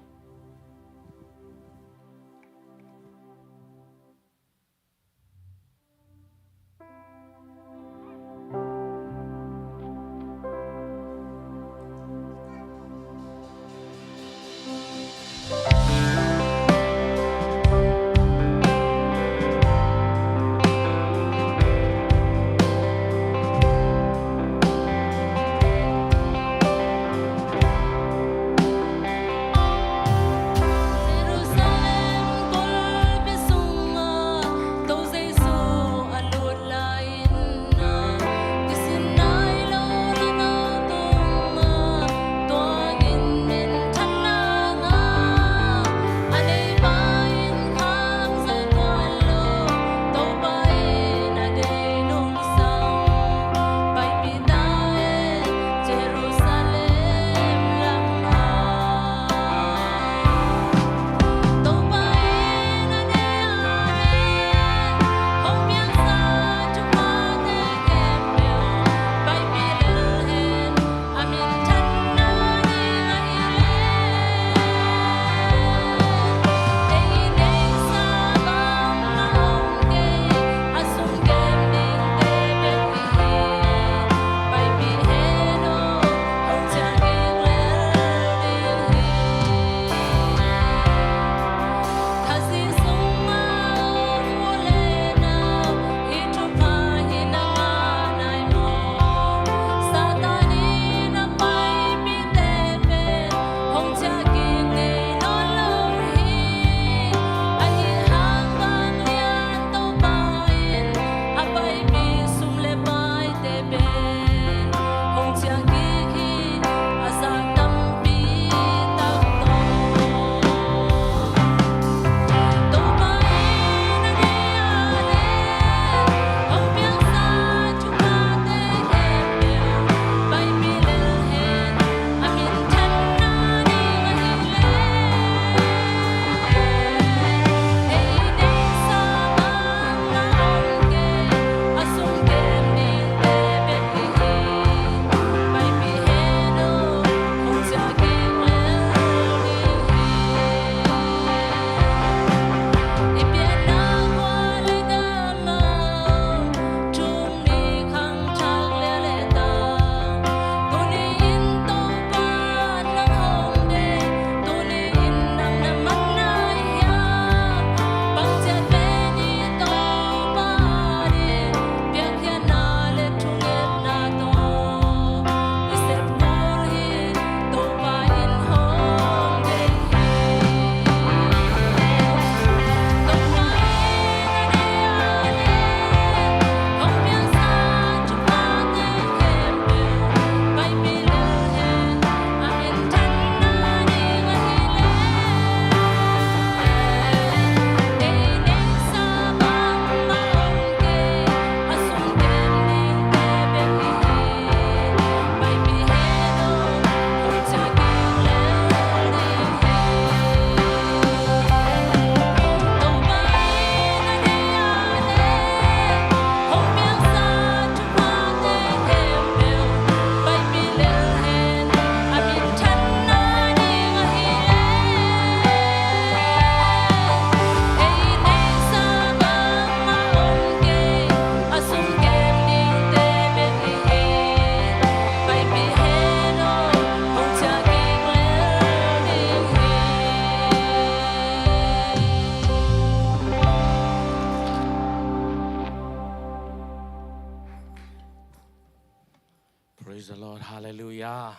Hallelujah.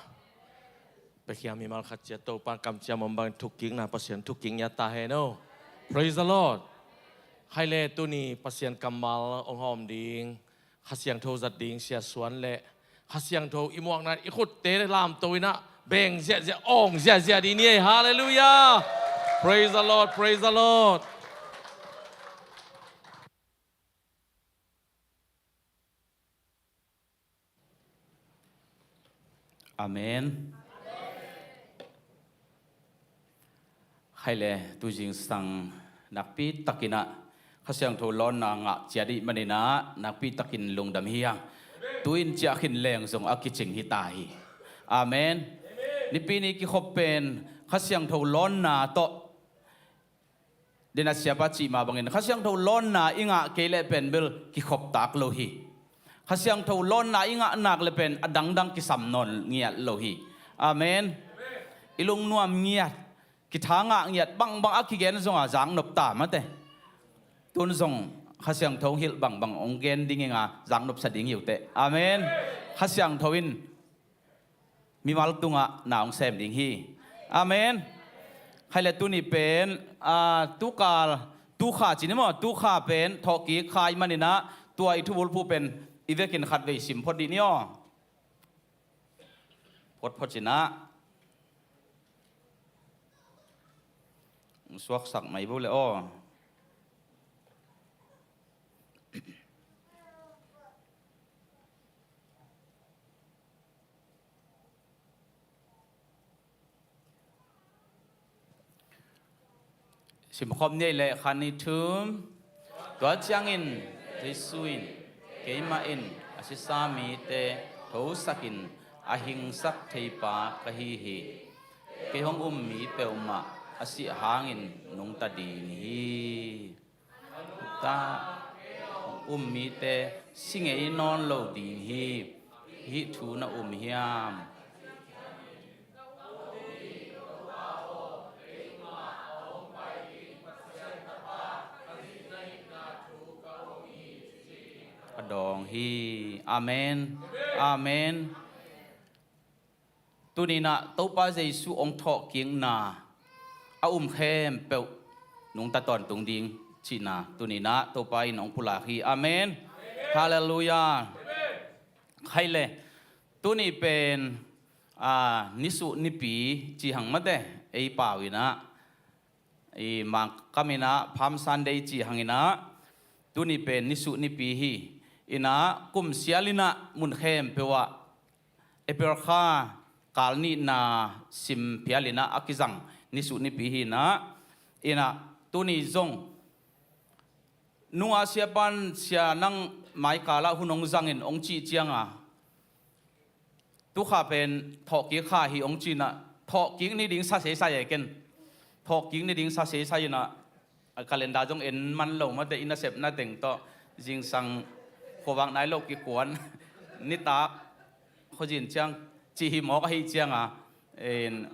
Piakhia mimal khat ciat Topa kamciam om bang thukkikna Pasian thukkik ngiat ta hen aw. Praise the Lord. Hai le tuni Pasian kammal hong hawm ding, Kha Siangtho zat ding Sia Suan le Kha Siangtho i muakna i khutte lamto in ah beng ziahziah, awng ziahziah ding ni ei. Hallelujah. Praise the Lord. Praise the Lord. Amen. Hai le tu zingsang nakpi takin ah Kha Siangtho lawnna ngah ciat i hih manin ah nakpi takin lungdam hi hang. Tu-in ciah khin leng zong a kicing hi ta hi. Amen. Nipi ni kikhop pen Kha Siangtho lawnna tawh, den a siapa cih mah bangin Kha Siangtho lawnna i ngah kei leh pen bel kikhop tak lo hi. Kha Siangtho lawnna i ngah nak leh pen a dangdang kisam nawn ngiat lo hi. Amen. I lungnuam ngiat, kitha ngah ngiat bangbang a kigen zong a zaknop ta mate. Tun zong Kha Siangtho hilh bangbang hong gen ding ing a, zaknop sa ding hi uh teh. Amen. Kha Siangtho in mimal tungah na hong sem ding hi. Amen. Hai le tuni pen, ah, tukal, tukha ci ni maw, tukha pen thawhkik kha i hih manin ah tua i thubulphuh pen i vekin khatvei sim phot dih ni aw. Phot phot ci-in ah suaksak mai bo le aw. Simkhop ni ei leh, khat, nih, thum. Tua ciangin Jesu in, "Keimah in a sisa mite thosakin a hingsak theipa ka hi hi. Kei hong um mi peuhmah a sih hangin nungta ding hi. Ta um mite si ngei nawn lo ding hi. Hih thu na um hiam?" A dawng hi. Amen. Amen. Tuni-in ah Topa Jesu hong thawhkikna a um khempeuh nungta tawntung ding cihna tuni-in ah Topa in hong pulak hi. Amen. Halleluiah. Hai le, tuni pen, ah, nisuh nipi ci hang mate, ei pau-in ah, i Mangkam in ah Palm Sunday ci hang in ah, tuni pen nisuh nipi hi. In ah kum sial in ah mun khempeuh ah April kha kal nihna sim phial in ah a kizang nisuh nipi hi in ah, in ah tuni zong nung a siapa in, "Sia, nang mai kal ah hun hong zang in," hong cih ciang a, "Tukha pen thawhkik kha hi," hong ci-in ah, thawhkik ni ding sa seisai e ken. Thawhkik ni ding sa seisai in ah, a calendar zong en man lo mate, i nasepna teng tawh, zingsang khuavak nai lo kikuan, nitak khuazin ciang cih hi mawk ahih ciang a, en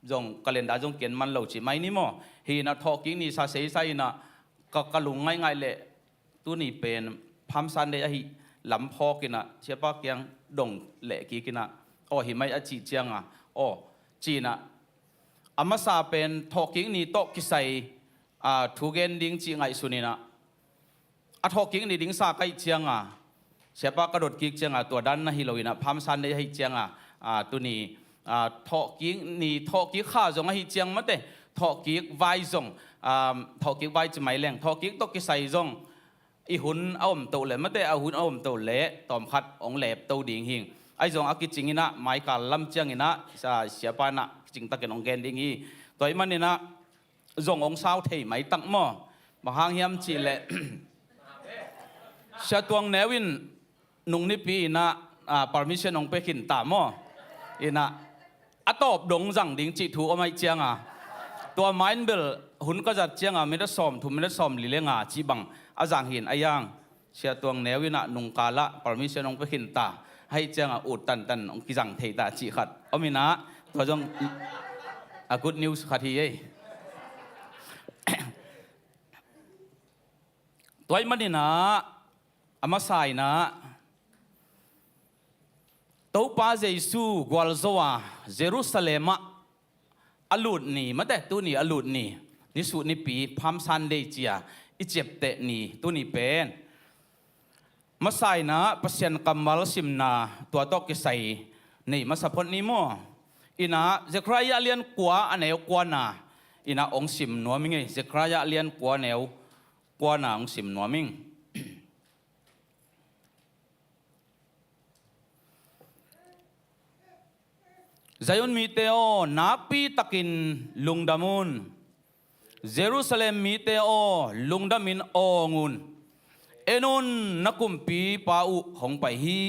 zong calendar zong ki-en man lo cih mai ni maw. Hi in ah thawhkik ni sa seisai in ah, ka, ka lung ngaingai leh, tuni pen Palm Sunday ahih lam phawk in ah siapa kiang dong leh kik in ah, "Aw, hi mai," a cih ciang a, "Aw," ci-in ah, a masa pen thawhkik ni tawh kisai, a, thu gen ding cih ngaihsun in ah, a thawhkik ni ding sa ka hih ciang a, siapa ka dot kik ciang a, tua dan na hi lo in ah, Palm Sunday ahih ciang a, a, tuni, a, thawhkik ni, thawhkik kha zong ahih ciang mate, thawhkik vai zong, a, thawhkik vai ci mai leng, thawhkik tawh kisai zong i hun a om to leh mate, a hun a om to leh tawmkhat hong lepto ding hi. Ahi zong a kicing in ah, mai kal lam ciang in ah, sa, siapa in ah kicing takin hong gen ding hi. Tua ahih manin ah zong hong sau thei mai tak maw. Bang hang hiam cih leh, Sia Tuang Neu in nung nipi in ah, ah, permission hong pia khin ta maw. In ah, a tawp dong zang ding cih thu om ahih ciang a, tua ma-in bel hun ka zat ciang a, minute sawm thum, minute sawm li le nga cih bang a zang hi in, a yang Sia Tuang Neu in ah nung kal ah permission hong pia khin ta. Ahih ciang a, ut tantan hong kizang thei ta cih khat om in ah, tua zong a good news khat hi ei. Tua ahih manin ah, a masa in ah, Topa Jesu gualzo a Jerusalem ah a lut ni, mate, tuni a lut ni, nisuh nipi, Palm Sunday ci-a i ciapteh ni, tuni pen masa in ah Pasian kammal simna tua tawh kisai nei masa phot ni maw? In ah Zekhariah lian kua a neu kuana in ah hong sim nuam ing ei. Zekhariah lian kua neu kuana hong sim nuam ing. Zion mite aw, nakpi takin lungdam un. Jerusalem mite aw, lungdamin awng un. En un, na kumpipa uh hong pai hi.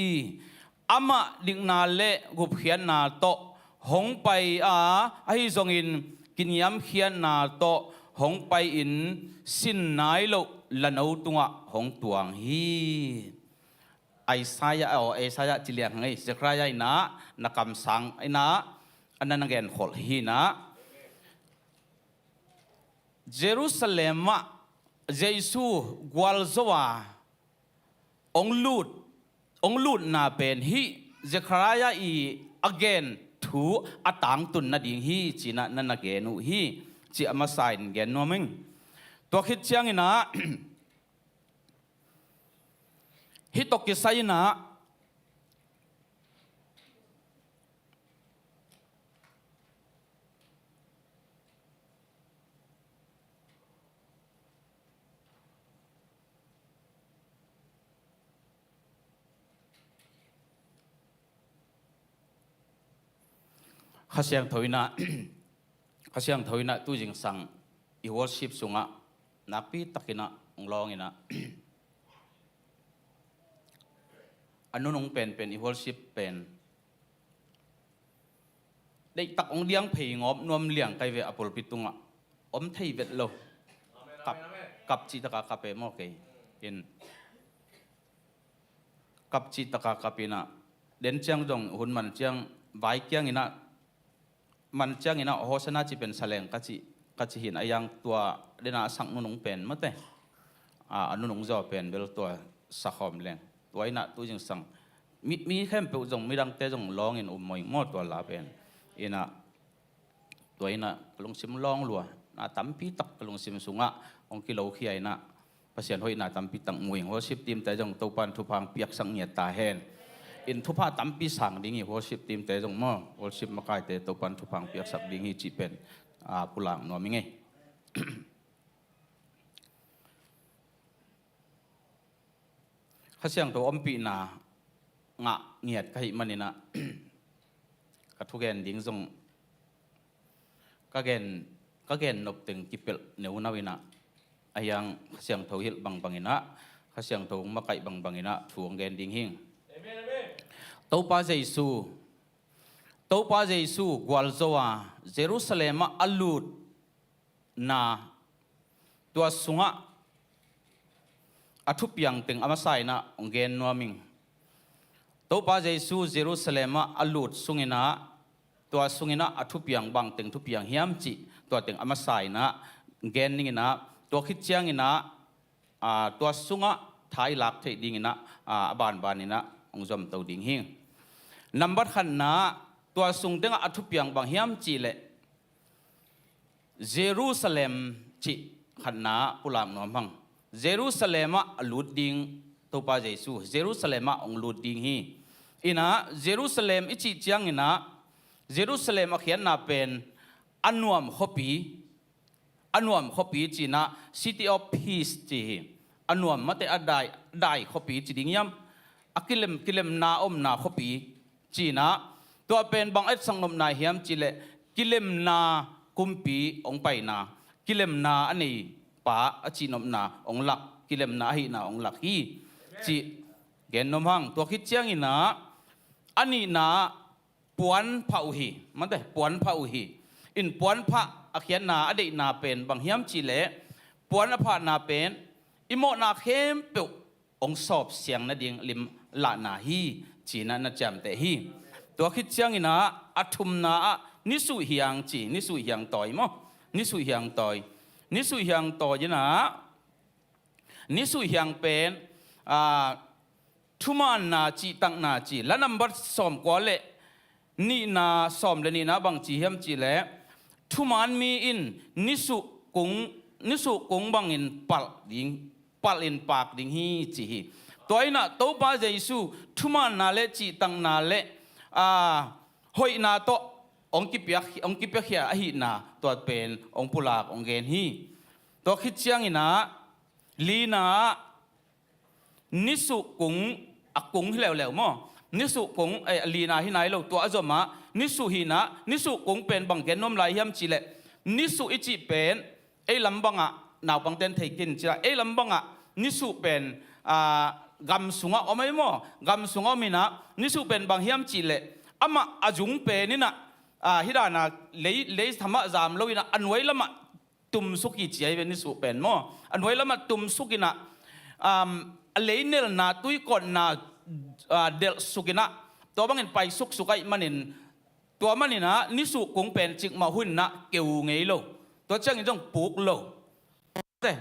Amah dikna le gupkhiatna tawh hong pai a, ahi zongin kiniamkhiatna tawh hong pai-in sin nai loh lano tungah hong tuang hi. Isaiah, aw, Isaiah ci liang hang ei, Zekhariah in ah na kamsang in ah a na na genkholh hi in ah. Jerusalem ah Jesu gualzo a hong lut, hong lutna pen hih Zekhariah i a gen thu a tangtun nading hi ci-in ah na na gen uh hi, ci a masa in gen nuam ing. Tua khit ciangin ah hih tawh kisai in ah Kha Siangtho in ah, Kha Siangtho in ah tu zingsang i worship sungah nakpi takin ah hong lawng in ah, a nunung penpen i worship pen deihtak hong diang phei ngawp nuam liang kai ve a pulpit tungah om thei vet lo. Kap, kap cih taka kap e maw kei. In kap cih taka kap in ah, den ciang zong hun man ciang vai kiang in ah, man ciang in ah Hosanna ci pen sa leng ka ci, ka ci hi in a, yang tua den a sak nunung pen mate, a, a nunung zaw pen bel tua sa khawm leng. Tua in ah tu zingsang mi, mi khempeuh zong, midangte zong lawng in um mawing maw tua la pen. In ah tua in ah ka lungsim lawng lua, na tampi tak ka lungsim sungah hong kilokhia in ah, Pasian hoihna tampi tak mu ing. Worship team te zong Topan thupha hong piaksak ngiat ta hen. In thupha tampi sang ding hi worship team te zong maw, worship makaite Topan thupha hong piaksak ding hi cih pen, a, pulak nuam ing ei. Kha Siangtho ompihna ngah ngiat ka hih manin ah ka thugen ding zong ka gen, ka gen nop teng kipelh neunau in ah, a hiang Kha Siangtho hilh bangbang in ah, Kha Siangtho hong makaih bangbang in ah thu hong gen ding hing. Topa Jesu, Topa Jesu gualzo a Jerusalem ah a lut na, tua sungah a thupiang teng a masa in ah hong gen nuam ing. Topa Jesu Jerusalem ah a lut sung in ah, tua sung in ah a thupiang bang teng thupiang hiam cih tua teng a masa in ah gen ning in ah, tua khit ciang in ah, a, tua sungah tha i lak theih ding in ah, a, a banban in ah hong zomto ding hing. Nambat khatna, tua sung tengah a thupiang bang hiam cih leh Jerusalem cih khatna pulak nuam hang. Jerusalem ah a lut ding, Topa Jesu Jerusalem ah hong lut ding hi. In ah Jerusalem i cih ciang in ah, Jerusalem a khiatna pen a nuam khuapi, a nuam khuapi ci in ah, City of Peace ci hi. A nuam mate, a dai, dai khuapi ci ding hiam? A kilem, kilemna omna khuapi ci in ah, tua pen bang etsak nopna hiam cih leh kilemna kumpi hong paina, kilemna a nei pa a cihnopna hong lak, kilemna ahihna hong lak hi cih gen nuam hang. Tua khit ciang in ah, a nihna puan phah uh hi, mate, puan phah uh hi. In puan phah a khiatna, a deihna pen bang hiam cih leh, puan a phahna pen i mawhna khempeuh hong sawp siang nading lim lahna hi ci in ah na ciamteh hi. Tua khit ciang in ah a thumna ah nisuh hiang ci, nisuh hiang tawi maw? Nisuh hiang tawi. Nisuh hiang tawi in ah, nisuh hiang pen, a, thumaanna cihtakna ci. La nambat sawmkua le nihna, sawm le nihna bang ci hiam cih leh, thumaan mi in nisuh kung, nisuh kung bangin palh ding, palh in paak ding hi ci hi. Tua innah Topa Jesu thumaanna le cihtakna le, aa, hoihna tawh hong kipiak, hong kipiakhia ahihna tua pen hong pulak hong gen hi. Tua khit cianginah lina ah nisuh kung, a kung hi leuleu maw? Nisuh kung, eh, lina hi nai lo, tua a zomah nisuh hinah, nisuh kung pen bang gen nuam lai hiam cih leh, nisuh i cih pen ei lam bangah naupangten thei kin cih leh, ei lam bangah nisuh pen, aa, gam sungah om ei maw? Gam sungah om inah nisuh pen bang hiam cih leh, amah a zung pen inah, aa, hih dana lei, lei thamah zam lo inah a nuai lamah tumsuk hi ci ahi ve, nisuh pen maw? A nuai lamah tumsuk inah, um, a leinelna, tuikotna, ah, delhsuk inah, tua bangin paisuksuk ahih manin, tua maninah nisuh kung pen cikmah hun inah keu ngei lo. Tua ciangin zong puk lo. Te,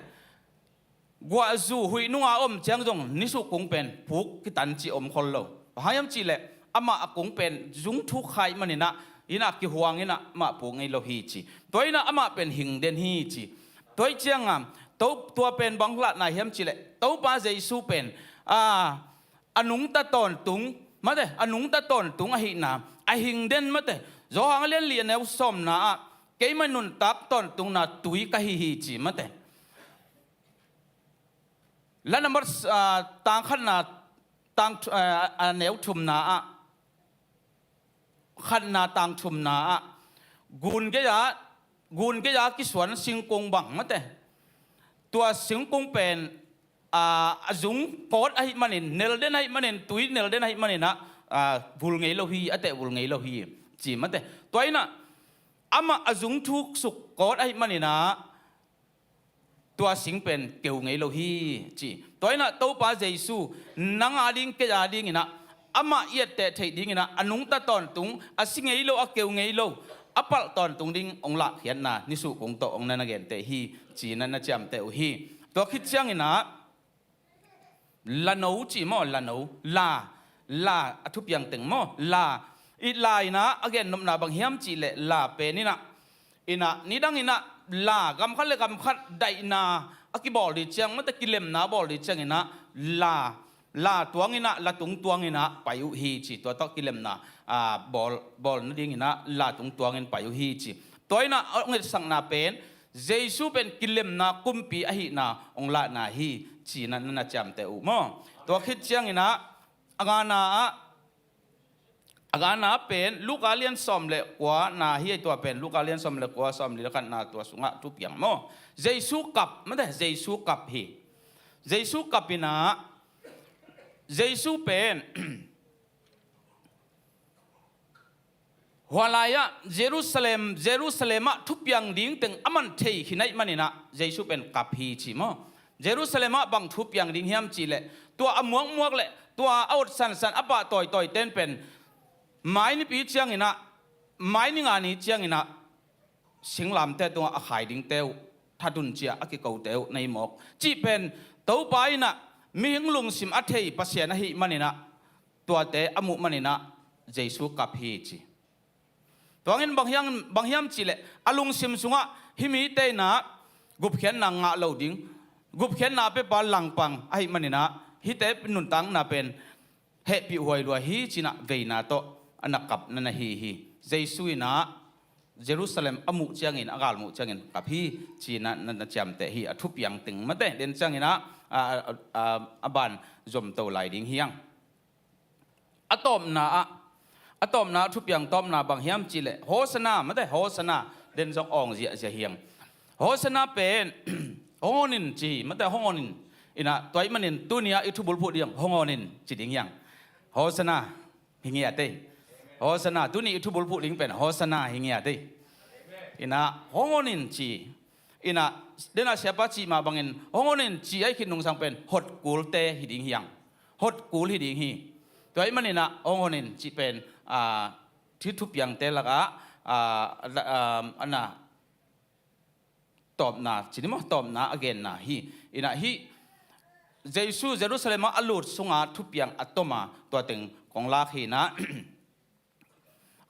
guahzu huih nunga om ciang zong nisuh kung pen puk kitan ci om khol lo. Bang hang hiam cih leh, amah a kung pen zung thuk kha ahih maninah, innah kihuang inah amah puk ngei lo hi ci. Tua innah amah pen hing den hi ci. Tua ih cianga, to, tua pen bang lahna hiam cih leh, Topa Jesu pen, a, a nungta tawntung, mate, a nungta tawntung ahihna, a hing den mate. Johan a lian li a neu sawmna ah, keimah nuntak tawntungna tui ka hi hi ci mate. La nambat, ah, tang khatna, tang th-, ah, a neu thumna ah, khatna tang thumna ah, gun gei-a, gun gei-a kisuan singkung bang mate. Tua singkung pen, ah, a zung kawt ahih manin, nel den ahih manin, tui nel den ahih maninah, ah, vul ngei lo hi, a teh vul ngei lo hi ci mate. Tua innah amah a zung thuksuk kawt ahih maninah, tua sing pen keu ngei lo hi ci. Tua innah Topa Jesu, nang a ding, kei a dinginah, amah i etteh theih dinginah, a nungta tawntung, a si ngei lo, a keu ngei lo, a palh tawntung ding hong lahkhiatna nisuh kung tawh hong na na genteh hi, ci na na ciamteh uh hi. Tua khit cianginah, lano ci maw, lano, la, la, a thupiang teng maw, la. I la innah a gennopna bang hiam cih leh, la pen innah, innah, nidang innah la, gam khat le gam khat daihna a kibawl dih ciang, mate, kilemna bawl dih cianginah la, la tuanginah, la tung tuanginah pai uh hi ci. Tua tawh kilemna, ah, bawl, bawl nadinginah la tung tuangin pai uh hi ci. Tua innah a hong etsakna pen, Jesu pen kilemna kumpi ahihna hong lahna hi, ci na na ciamteh uh maw? Tua khit cianginah, a ngana ah, a ngana pen Luka lian sawm le kuana hi, tua pen Luka lian sawm le kua, sawm li le khatna tua sungah thupiang maw? Jesu kap, mate, Jesu kap hi. Jesu kap innah, Jesu pen, hua lai-ah Jerusalem, Jerusalem ah thupiang ding teng a man thei khin ahih maninah Jesu pen kap hi ci maw? Jerusalem ah bang thupiang ding hiam cih leh, tua a muakmuak le tua a ot sansan, a pah tawitawi ten pen mai nipi cianginah, mai ni nga ni cianginah singlamte tungah a khai dingte uh, thatun ciah a kikote uh na hi mawk cih pen, Topa innah mihing lungsim a thei Pasian ahih maninah, tuate a muh maninah Jesu kap hi ci. Tuangin bang hiam, bang hiam cih leh, a lungsim sungah hih mite innah gupkhiatna ngah lo ding, gupkhiatna a pepa langpang ahih maninah, hihte nuntakna pen hehpih huai lua hi, ci-inah veina tawh a na kap na na hi hi. Jesu innah Jerusalem a muh ciangin, a gal muh ciangin kap hi, ci-inah na na ciamteh hi. A thupiang teng mate den cianginah, a, a, a, a ban zomto lai ding hi hang. A tawpna ah, a tawpna ah thupiang tawpna bang hiam cih leh, Hosanna, mate, Hosanna, den zong awng ziahziah hi hang. Hosanna pen, hong onin ci, mate, hong onin. Innah, tua ahih manin, tuni-ah i thubulphuh ding, hong onin ci ding hi hang. Hosanna, hi ngiat ei. Hosanna, tuni i thubulphuh ding pen, Hosanna, hi ngiat ei. Innah, hong onin ci. Innah, denah siapa cih mah bangin, hong onin ci ahih khit nungsang pen, hotkulte hi ding hi hang. Hotkul hi ding hi. Tua ahih maninah, hong onin cih pen, a, hih thupiangte lakah, a, a, a na, tawpna, ci ni maw, tawpna a genna hi. Innah hih, Jesu Jerusalem ah a lut sunga thupiang a toma tua teng kong lak hinah,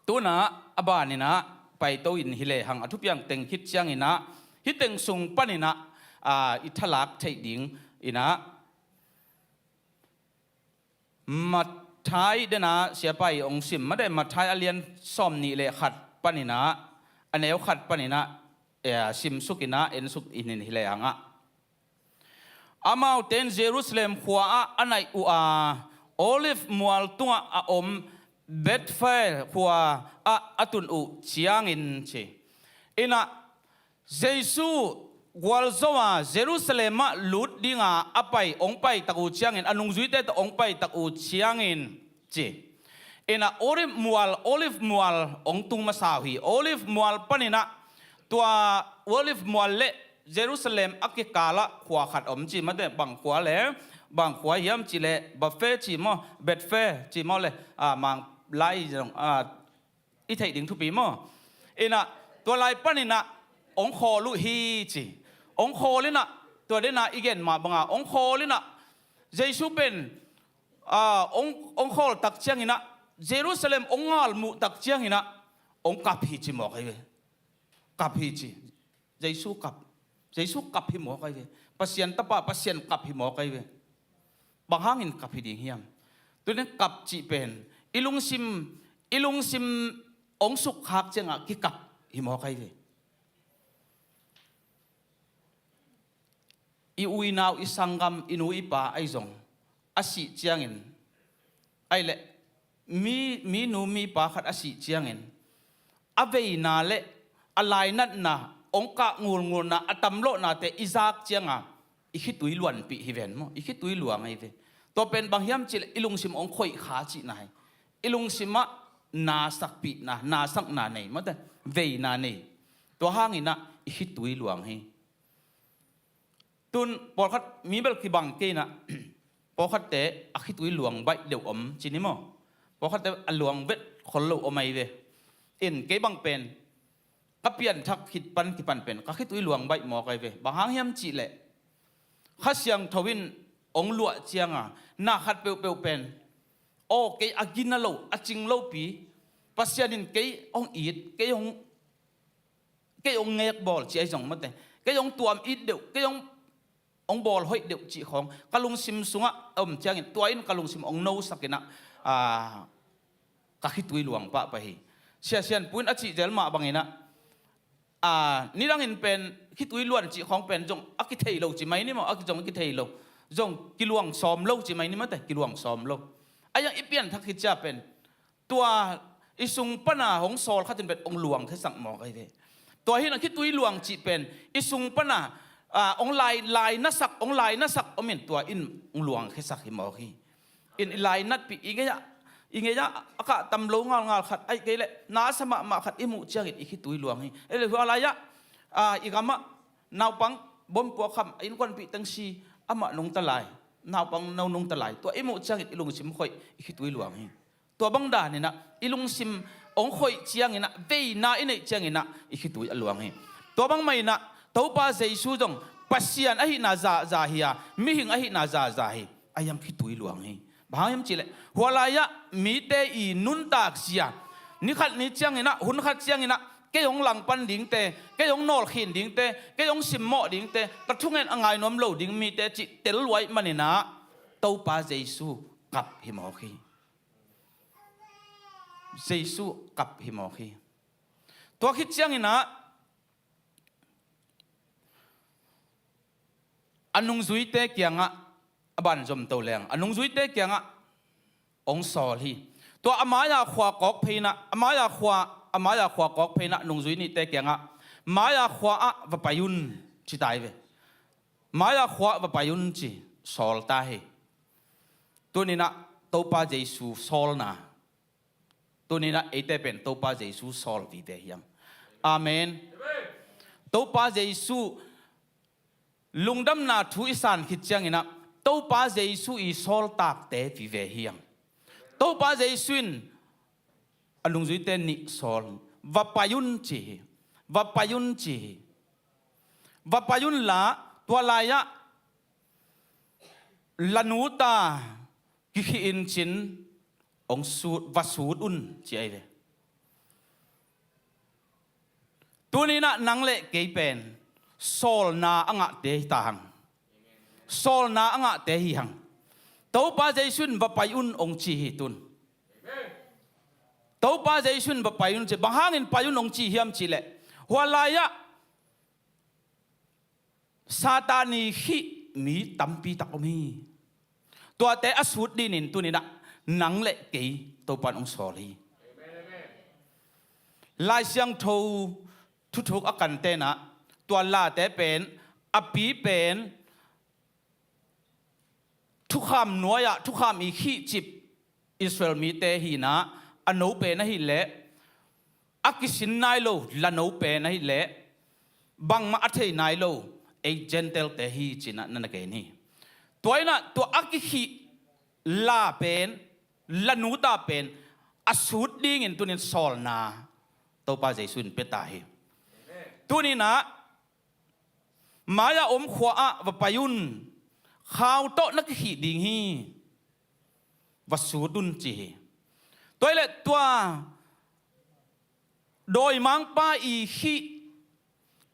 tunah a baninah paito in hi lehang a thupiang teng khit cianginah hih teng sung paninah, aa, i thalak theih ding inah Matthai dena siapa i ong sim mate, Matthai a lian sawm nih le khat paninah, a neu khat paninah, eh, simsuk inah ensuk in hi lehangah, amaute in Jerusalem khua ah a naih uh a, Olive mual tungah a om Bethphage khua ah a tun uh ciangin ci. Inah Jesu gualzo a Jerusalem ah lut dinga a pai, ong paitak uh ciangin, a nungzuite tawh ong paitak uh ciangin ci. Inah Olive mual, Olive mual ong tung masa uh hi. Olive mual paninah, tua Olive mual le Jerusalem a kikalah khua khat om ci mate, bang khua le, bang khua hiam ci le, Bethphage ci maw, Bethphage ci maw le, a, Mang lai zong, a, i theih ding thupi maw? Inah tua lai paninah ong khawl uh hi ci. Ong khawl inah, tua dena i gen mah banga ong khawl inah, Jesu pen, a, ong, ong khawl tak cianginah, Jerusalem ong ngalmuh tak cianginah ong kap hi ci mawk ahi ve. Kap hi ci. Jesu kap. Jesu kap hi mawk ahi ve. Pasian tapa, Pasian kap hi mawk ahi ve. Bang hangin kap hi ding hiam? Tunin kap cih pen i lungsim, i lungsim ong sukkhak ciangah kikap hi mawk ahi ve. I u i nau, i sanggam, i nu i pa ahi zong a sih ciangin, ahi leh mi, mi nu mi pa khat a sih ciangin a veina le a lainatna, ong kah ngulngulna, a tamlawhnate i zak cianga i khitui luanpih hi ven maw? I khitui luang ahi ve. Tua pen bang hiam cih leh i lungsim ong khoih kha cihna hi. I lungsimah nasakpihna, nasakna nei mate, veina nei. Tua hanginah i khitui luang hi. Tun pawlkhat mi bel kibang kei inah, pawlkhatte a khitui luang baih deuh om ci ni maw? Pawlkhatte a luang vet khol lo om ahi ve. In kei bang pen ka pianthak khit pan kipan pen ka khitui luang baih mawk ahi ve. Bang hang hiam cih leh Kha Siangtho in ong luah cianga na khat peuhpeuh pen, aw, kei a gina lo, a cing lopi, Pasian in kei ong it, kei ong kei ong ngek bawl ci ahi zong mate, kei ong tuam it deuh, kei ong, ong bawl hoih deuh cih khawng ka lungsim sungah a om ciangin, tua in ka lungsim ong nosak inah, a, ka khitui luang pahpah hi. Sia Sian Pu in a cih zel mah banginah, a, nidangin pen khitui luan cih khawng pen zong a kithei lo ci mai ni maw, a zong a kithei lo. Zong kiluang sawm lo ci mai ni mate, kiluang sawm lo. A yang i pianthak hi cia pen tua i sung pana hong sawl khatin pen hong luangkhiasak mawk ahi ve. Tua hi na khitui luang cih pen i sung pana, a, hong lai, lai nasak, hong lai nasak om in tua in hong luangkhiasak hi mawk hi. In i lainatpih, i ngeia, i ngeia a kah tam lo ngalngal khat, aih kei leh na a sa mahmah khat i muh ciangin i khitui luang hi. Ei le hua lai-ah, a, i gamah naupang bompuak kham a innkuanpih tengsi amah nungta lai, naupang no nungta lai. Tua i muh ciangin i lungsim khoih, i khitui luang hi. Tua bang daninah i lungsim hong khoih cianginah, veina i neih cianginah i khitui a luang hi. Tua bangmah inah Topa Jesu zong Pasian ahihna zahzah hi a, mihing ahihna zahzah hi. A hiam khitui luang hi. Bang hang hiam cihleh hua lai-ah mite i nuntak zia, ni khat ni cianginah, hun khat cianginah kei hong langpan dingte, kei hong nawlkhin dingte, kei hong simmawh dingte, ka thungen a ngainuam lo ding mite cih tel luai maninah Topa Jesu kap hi mawk hi. Jesu kap hi mawk hi. Tua khit cianginah a nungzuite kiangah, a ban zomto leng a nungzuite kiangah hong sawl hi. Tua a mai-a khua kawk pheinah, a mai-a khua, a mai-a khua kawk pheinah nungzui nihte kiangah, mai-a khua ah va pai un, ci tai ve. Mai-a khua ah va pai un ci, sawl ta hi. Tuninah Topa Jesu sawlna. Tuninah eite pen Topa Jesu sawl vive hiam? Amen. Topa Jesu lungdamna thu i san khit cianginah Topa Jesu i sawltakte vive hiam? Topa Jesu in a nungzuite nih sawl, va pai un ci hi. Va pai un ci hi. Va pai unla, tua lai-ah Lanuta kikhih in cin hong sut, va sut un ci ahi ve. Tuninah nang le kei pen sawlna a ngahte hi ta hang. Sawlna a ngahte hi hang. Topa Jesu in va pai un hong ci hi tun. Topa Jesu in va pai un ci, bang hangin pai un hong ci hiam cihleh, hua lai-ah Satan i khih mi tampi tak om hi. Tuate a sut dingin tuninah nang le kei Topa in hong sawl hi. Lai Siangtho thuthuk a kantenah tua late pen, a pi pen thukham nuai-ah thukham i khihcip Israel mite hinah, a no pen ahileh a kisin nai lo la no pen ahileh bangmah a thei nai lo ei Gentile-te hi cinah na na gen hi. Tua inah tua a kikhih la pen, lanuta pen a sut dingin tunin sawlna Topa Jesu in pia ta hi. Tuninah mai-ah om khua-ah va pai un. Khau tawh na kikhih ding hi. Va sut un ci hi. Tua hileh tua dawimangpa i khih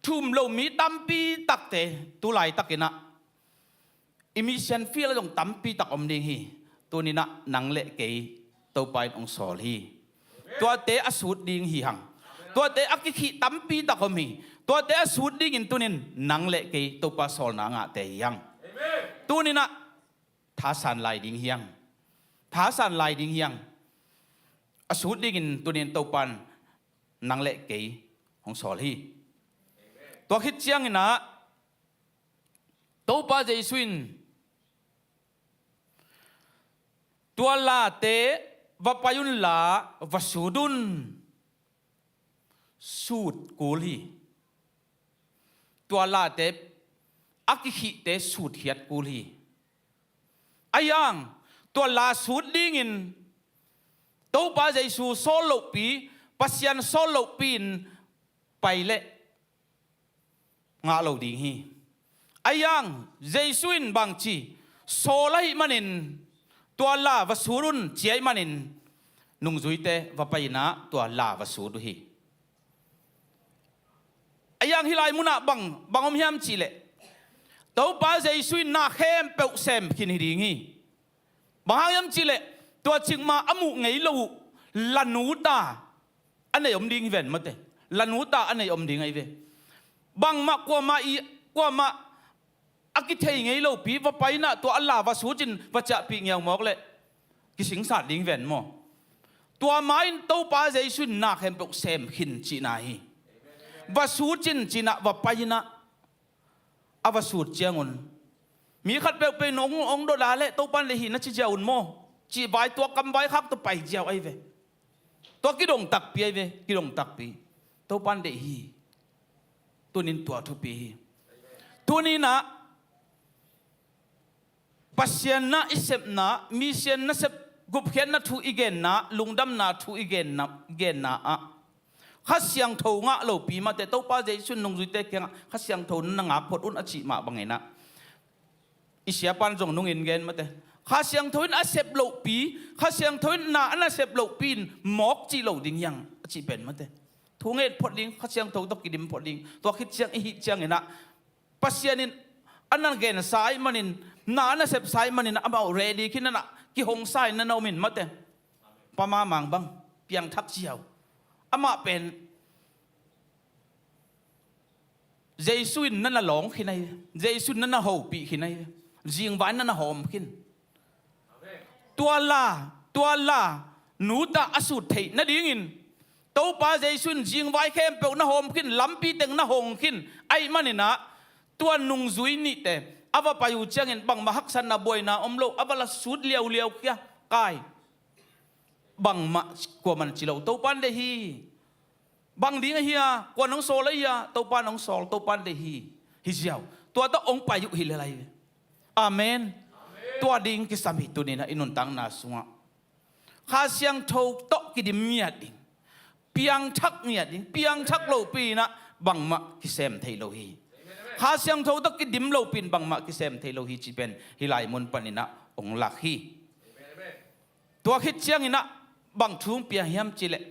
thum lo mi tampi takte tu laitakinah i mission field ah zong tampi tak om ding hi. Tuninah nang le kei Topa in hong sawl hi. Tuate a sut ding hi hang. Tuate a kikhih tampi tak om hi. Tuate a sut dingin tunin nang le kei Topa sawlna ngahte hi hang. Tuninah thasan lai ding hi hang. Thasan lai ding hi hang. A sut dingin tunin Topa in nang le kei hong sawl hi. Tua khit cianginah Topa Jesu in tua late va pai unla va sut un. Sut kul hi. Tua late a kikhihte sutkhiat kul hi. Ahi hang tua la sut dingin Topa Jesu sawl lohpi, Pasian sawl lohpi in pai leh ngah lo ding hi. Ahi hang Jesu in bangci sawl ahih manin tua la va sut un ci ahih manin nungzuite va pai inah tua la va sut uh hi. Ahi hang hih lai munah bang, bang om hiam cihleh Topa Jesu in na khempeuh sem khin hi ding hi. Bang hang hiam cihleh tua cikmah a muh ngei lo uh lanuta a nei om ding hi ven mate. Lanuta a nei om ding ahi ve. Bangmah kuamah i, kuamah a kithei ngei lopi va pai inah tua a la va sut cin va ciahpih ngiau mawk leh kisingsat ding hi ven maw? Tua ma-in Topa Jesu in na khempeuh sem khin cihna hi. Va sut cin cinah va pai inah a va sut ciangun mi khat peuhpeuh in hong, hong dot a leh Topa in deih hi na ci ziau un maw? Cih vai tua kam vai khak tawh pai ziau ahi ve. Tua kidong takpi ahi ve, kidong takpi. Topa in deih hi. Tunin tua thupi hi. Tuninah Pasian na i sepna, mission nasep gupkhiatna thu i genna, lungdamna thu i genna, genna ah Kha Siangtho ngah lopi mate, Topa Jesu in nungzuite kiangah Kha Siangtho na ngak phot un a cih mah banginah i siapan zong nungin gen mate. Kha Siangtho in a sep lohpi, Kha Siangtho in na a na sep lohpi in mawk cih lo ding hi hang a cih pen mate. Thu nget phot ding, Kha Siangtho tawh kidim phot ding. Tua khit ciang i hih cianginah Pasian in a na gensa ahih manin, na a na sepsa ahih manin amau ready khin a na kihongsa in na na om in mate. Pa Mamang bang piangthak ziau. Amah pen Jesu in na na lawng khin ahi. Jesu in na na hopih khin ahi. Zingvai in na na hawm khin. Tua la, tua la, nuta a sut theih nadingin Topa Jesu in zingvai khempeuh na hawm khin, lampi teng na hong khin ahih maninah tua nungzui nihte a va pai uh ciangin bangmah haksatna buaina om lo, a va la sut liauliau khia kai. Bangmah kuaman ci lo, Topa in deih hi. Bang ding ahi a, kua nong sawl ahi a, Topa nong sawl, Topa in deih hi. Hi ziau. Tua tawh hong pai uh hi lel ahi ve. Amen. Tua ding kisam hi tuninah i nuntakna sungah Kha Siangtho tawh kidim ngiat ding, piangthak ngiat ding, piangthak lopi inah bangmah kisem thei lo hi. Kha Siangtho tawh kidim lopi-in bangmah kisem thei lo hi cih pen hih lai mun panin ah hong lak hi. Tua khit ciangin ah bang thu hong pia hiam cih leh,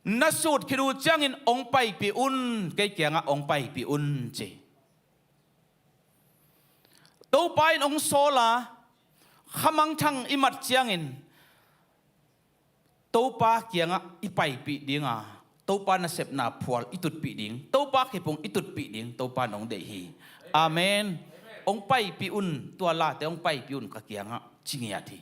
na sut khit uh ciangin hong paipih un, kei kiangah hong paipih un ci. Topa in hong sawl a, khamangthang i mat ciangin Topa kiangah i paipih ding a, Topa nasepna phual i tutpih ding, Topa khephung i tutpih ding Topa in hong deih hi. Amen. Hong paipih un, tua late hong paipih un ka kiangah ci ngiat hi.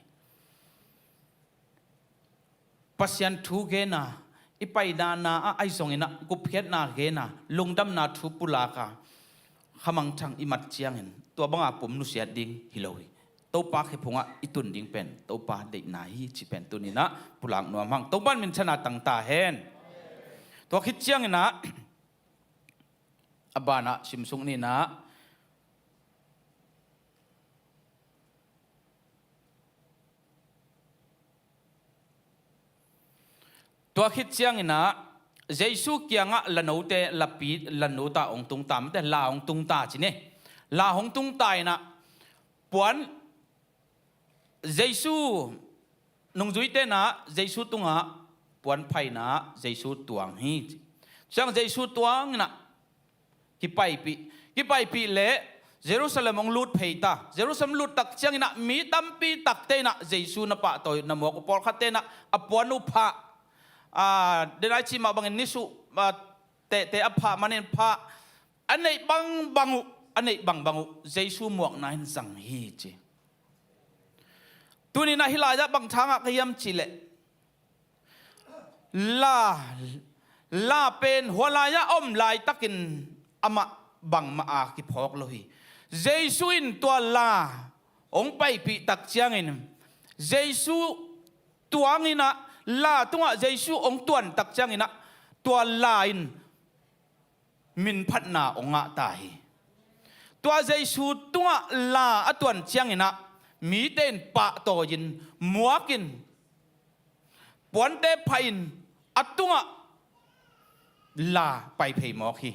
Pasian thu gen a, i paina na ah ahi zongin ah gupkhiatna gen a, lungdamna thu pulak a, khamangthang i mat ciangin tua banga pum nusiat ding hi lo hi. Topa khephungah i tun ding pen Topa deihna hi cih pen tuni-in ah pulak nuam hang. Topa in minthanna tang ta hen. Tua khit ciangin ah a banah simsuk ni-in ah, tua khit ciangin ah Jesu kiangah lanote, lapi, lanota hong tung ta, mate, la hong tung ta ci ni. La hong tung ta in ah puan, Jesu nungzuite in ah Jesu tungah puan phaina Jesu tuang hi. Ciang Jesu tuang in ah kipaipih, kipaipih leh Jerusalem hong lut phei ta. Jerusalem lut tak ciangin ah mi tampi takte in ah Jesu na pahtawi, na muak uh, pawlkhatte in ah a puan uh phah, aa, denai cih mah bangin nisuh, aa, tehte a phah manin phah, a neih bangbang uh, a neih bangbang uh Jesu muakna in zang hi ci. Tuni-in ah hih lai-ah bang tha ngah ka hiam cih leh, la, la pen hua lai-ah a om laitakin amah bangmah a kiphawk lo hi. Jesu in tua la hong paipih tak ciangin, Jesu tuang in ah, la tungah Jesu hong tuan tak ciangin ah, tua la in minphatna hong ngah ta hi. Tua Jesu tungah la a tuan ciangin ah mite in pahtawi-in, muakin, puante phah-in a tungah la pai phei mawk hi.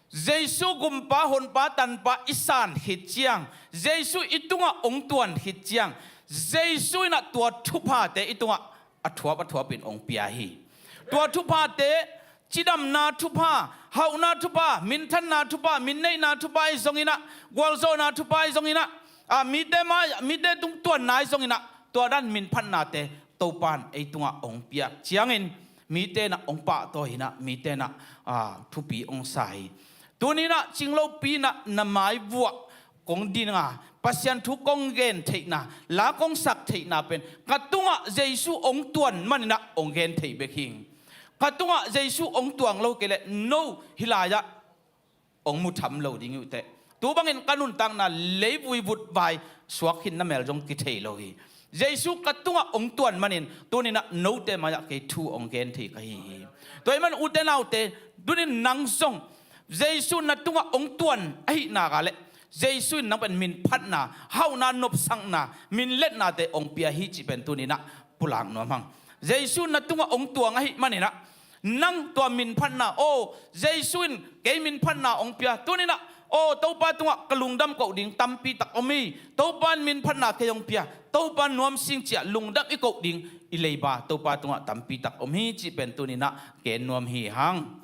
Jesu Gumpa, Honpa, Tanpa i san khit ciang, Jesu i tungah hong tuan khit ciang, Jesu in ah tua thuphate i tungah a thuap a thuapin hong pia hi. Tua thuphate, cidamna thupha, hauhna thupha, minthanna thupha, minneihna thupha ahi zongin ah, gualzawhna thupha ahi zongin ah, a, mite mai, mite tung tuanna ahi zongin ah, tua dan minphatnate Topa in ei tungah hong piak ciangin mite in ah hong pahtawi in ah, mite in ah, a, thupi hong sa hi. Tuni-in ah cinglopi-in ah na mai vuah kong ding a, Pasian thu kong gen theihna, la kong sak theihna pen ka tungah Jesu hong tuan manin ah hong gen thei bek hi. Ka tungah Jesu hong tuang lo kei leh no hih lai-ah hong mu tham lo ding hi uh teh. Tu bangin ka nuntakna leivui vutvai suak khin na mel zong kithei lo hi. Jesu ka tungah hong tuan manin tuni-in ah note mai-ah kei thu hong gen thei ka hi hi. Tua ahih man ute naute, tuni-in nang zong Jesu na tungah hong tuan ahih nak leh Jesu in nang pen minphatna, hauhna, nopsakna, minletnate hong pia hi cih pen tuni-in ah pulak nuam hang. Jesu na tungah hong tuang ahih manin ah nang tua minphatna, aw, Jesu in kei minphatna hong pia. Tuni-in ah, aw, Topa tungah ka lungdam koh ding tampi tak om hi. Topa in minphatna kei hong pia, Topa nuamsing ciah lungdam i koh ding i leiba Topa tungah tampi tak om hi cih pen tuni-in ah gen nuam hi hang.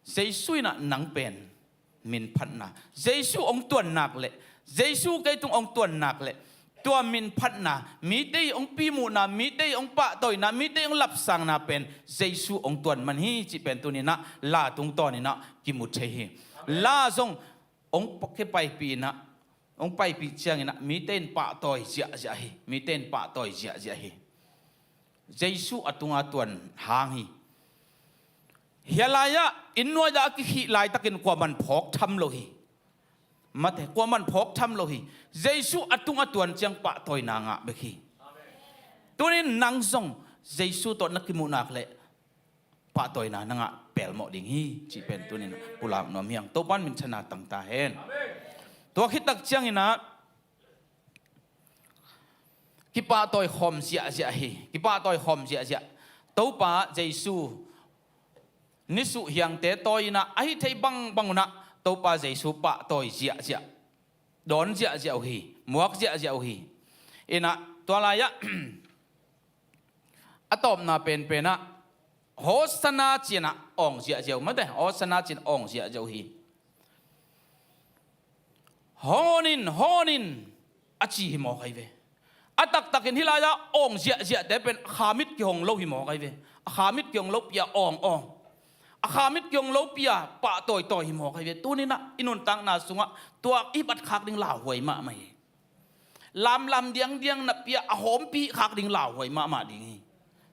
Jesu in ah nang pen minphatna, Jesu hong tuan nak leh, Jesu kei tung hong tuan nak leh, tua minphatna, mite hong pimuhna, mite hong pahtawina, mite hong lapsangna pen Jesu hong tuan man hi cih pen tuni-in ah la tungtawnin ah kimu thei hi. La zong hong kipaipih in ah, hong paipih ciangin ah mite in pahtawi ziahziah hi, mite in pahtawi ziahziah hi. Jesu a tunga tuan hang hi. Hih lai-ah inn nuai-ah a kikhih laitakin kuaman phawk tham lo hi. Mate, kuaman phawk tham lo hi. Jesu a tunga tuan ciang pahtawina ngah bek hi. Tuni-in nang zong Jesu tawh na kimuh nak leh pahtawina na ngah pelmawh ding hi cih pen tuni-in pulak nuam hi hang. Topa in minthanna tang ta hen. Tua khit tak ciangin ah kipahtawi khawm ziahziah hi. Kipahtawi khawm ziahziah. Topa Jesu nisuh hiangte tawi in ah, a hih theih bangbang un ah Topa Jesu pahtawi ziahziah, dawn ziahziah uh hi, muak ziahziah uh hi. Inah tua lai-ah a tawpna penpenah Hosanna ci-inah awng ziahziah uh mate, Hosanna ci-in awng ziahziah uh hi. Hong honin, hong honin a ci hi mawk ahi ve. A taktakin hih lai-ah awng ziahziahte pen a khamit kihong lo hi mawk ahi ve. A khamit kihong lopi-a awng awng, a khamit kihong lopi-a pahtawitawi hi mawk ahi ve. Tuninah i nuntakna sungah tua i bat khak ding lauhuai mahmah hi. Lamlam diangdiang napi-a a hawmpi khak ding lauhuai mahmah ding hi.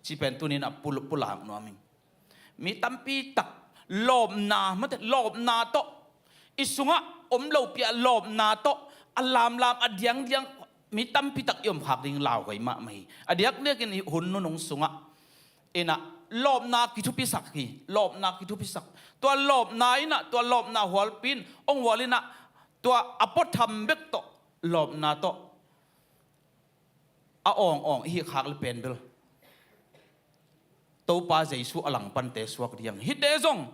Ci pen tuninah pul-, pulak nuam ing. Mi tampi tak lawpna mate, lawpna tawh, i sungah om lopi-a lawpna tawh a lamlam a diangdiang mi tampi tak i om khak ding lauhuai mahmah hi. A diakdiakin i hun nunung sungah inah lawpna kithupisak hi, lawpna kithupisak. Tua lawpna inah, tua lawpna hualpi in hong hual inah, tua a puatham bek tawh, lawpna tawh a awngawng i hih khak le pen bel Topa Jesu a langpante suak ding hi. Hihte zong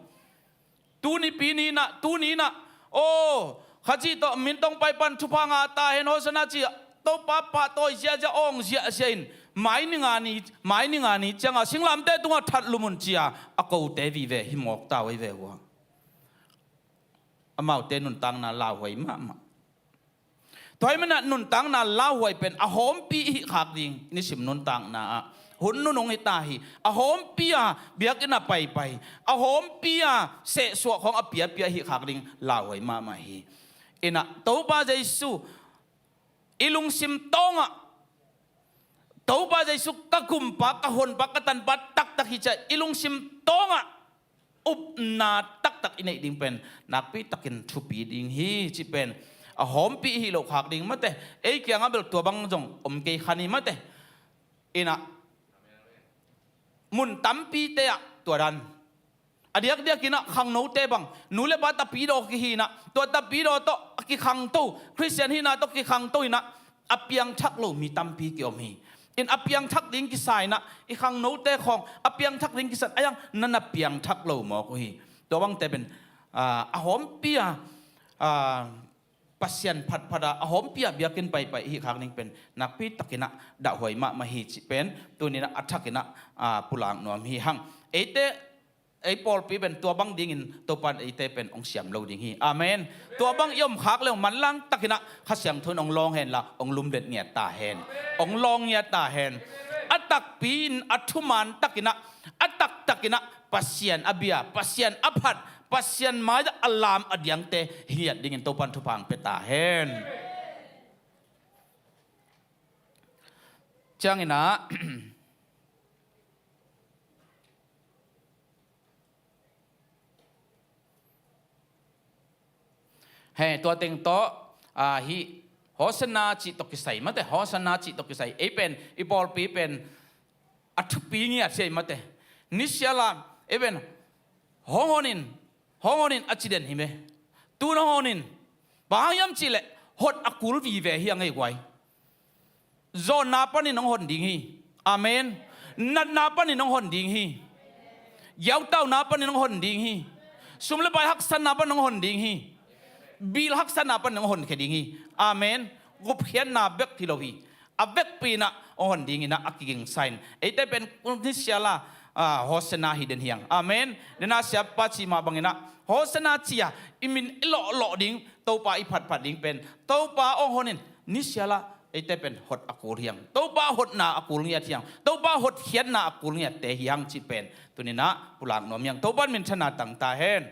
tuni pi ni inah, tuni inah, aw, Khazih tawh min tong pai pan thupha ngah ta hen, Hosanna ci-a Topa pahtawi ziahziah, awng ziahziah in mai ni nga ni, mai ni nga ni ciangah singlamteh tungah that lum un ci-a a kote vive hi mawk ta uh ahi ve uh a. Amaute nuntakna lauhuai mahmah. Tua ahih manin ah nuntakna lauhuai pen a hawmpi i hih khak ding i nisim nuntakna ah hun nunung hi ta hi. A hawmpi a biakinn a paipai, a hawmpi a sehsuah khawng a piapia i hih khak ding lauhuai mahmah hi. Inah Topa Jesu i lungsim tawngah, Topa Jesu ka gumpa, ka honpa, ka tanpa taktak hi ci-a i lungsim tawngah upna taktak i neih ding pen nakpi takin thupi ding hi cih pen a hawmpi i hih loh khak ding mate. Ei kiangah bel tua bang zong om kei kha ni mate. Inah mun tampite ah tua dan, a diakdiak inah khangnote bang nu le pa tapidaw kihi inah, tua tapidaw tawh a kikhangto, Khristian hihna tawh kikhangto inah a piangthak lo mi tampi kiom hi. In a piangthak ding kisa inah i khangnote khawng a piangthak ding kisa in a iang na na piangthak lo mawk uh hi. Tua bangte pen, ah, a hawmpi a, ah, Pasian phatphat a, a hawmpi a biakinn paipai i hih khak ding pen nakpi tak inah dahhuai mahmah hi cih pen tuni inah a thak inah, ah, pulak nuam hi hang. Eite ei pawlpi pen tua bang dingin Topa in eite pen hong siam lo ding hi. Amen. Tua bang i om khak le hong manlang tak inah Kha Siangtho in hong lawng hen la, hong lumlet ngiat ta hen. Hong lawng ngiat ta hen. A takpi in a thuman tak inah, a taktak inah Pasian a bia, Pasian a phat, Pasian mai-ah a lam a diangte hi ngiat dingin Topa in thupha hong pia ta hen. Ciang inah he, tua teng tawh, ah, hih Hosanna cih tawh kisai mate, Hosanna cih tawh kisai. Ei pen, i pawlpi pen a thupi ngiat hi ei mate. Nisiala ei pen hong honin, hong honin a ci den hi me. Tu-in hong honin. Bang hang hiam cihleh hot a kul vive hi a ngei guai. Zawnna panin hong hon ding hi. Amen. Natna panin hong hon ding hi. Giautauna panin hong hon ding hi. Sum le pai haksatna panin hong hon ding hi. Bil haksatna panin hong honkhia ding hi. Amen. Gupkhiatna bek hi lo hi. A vekpi inah hong hon ding inah a kigingsa in. Eite pen nisiala, ah, Hosanna hi den hi hang. Amen. Dena siapa cih mah bang inah Hosanna ci-a i min i lawhlawh ding, Topa i phatphat ding pen Topa hong honin nisiala eite pen hot a kul hi hang. Topa hotna a kul ngiat hi hang. Topa hotkhiatna a kul ngiatte hi hang cih pen tuni inah pulak nuam hi hang. Topa in minthanna tang ta hen.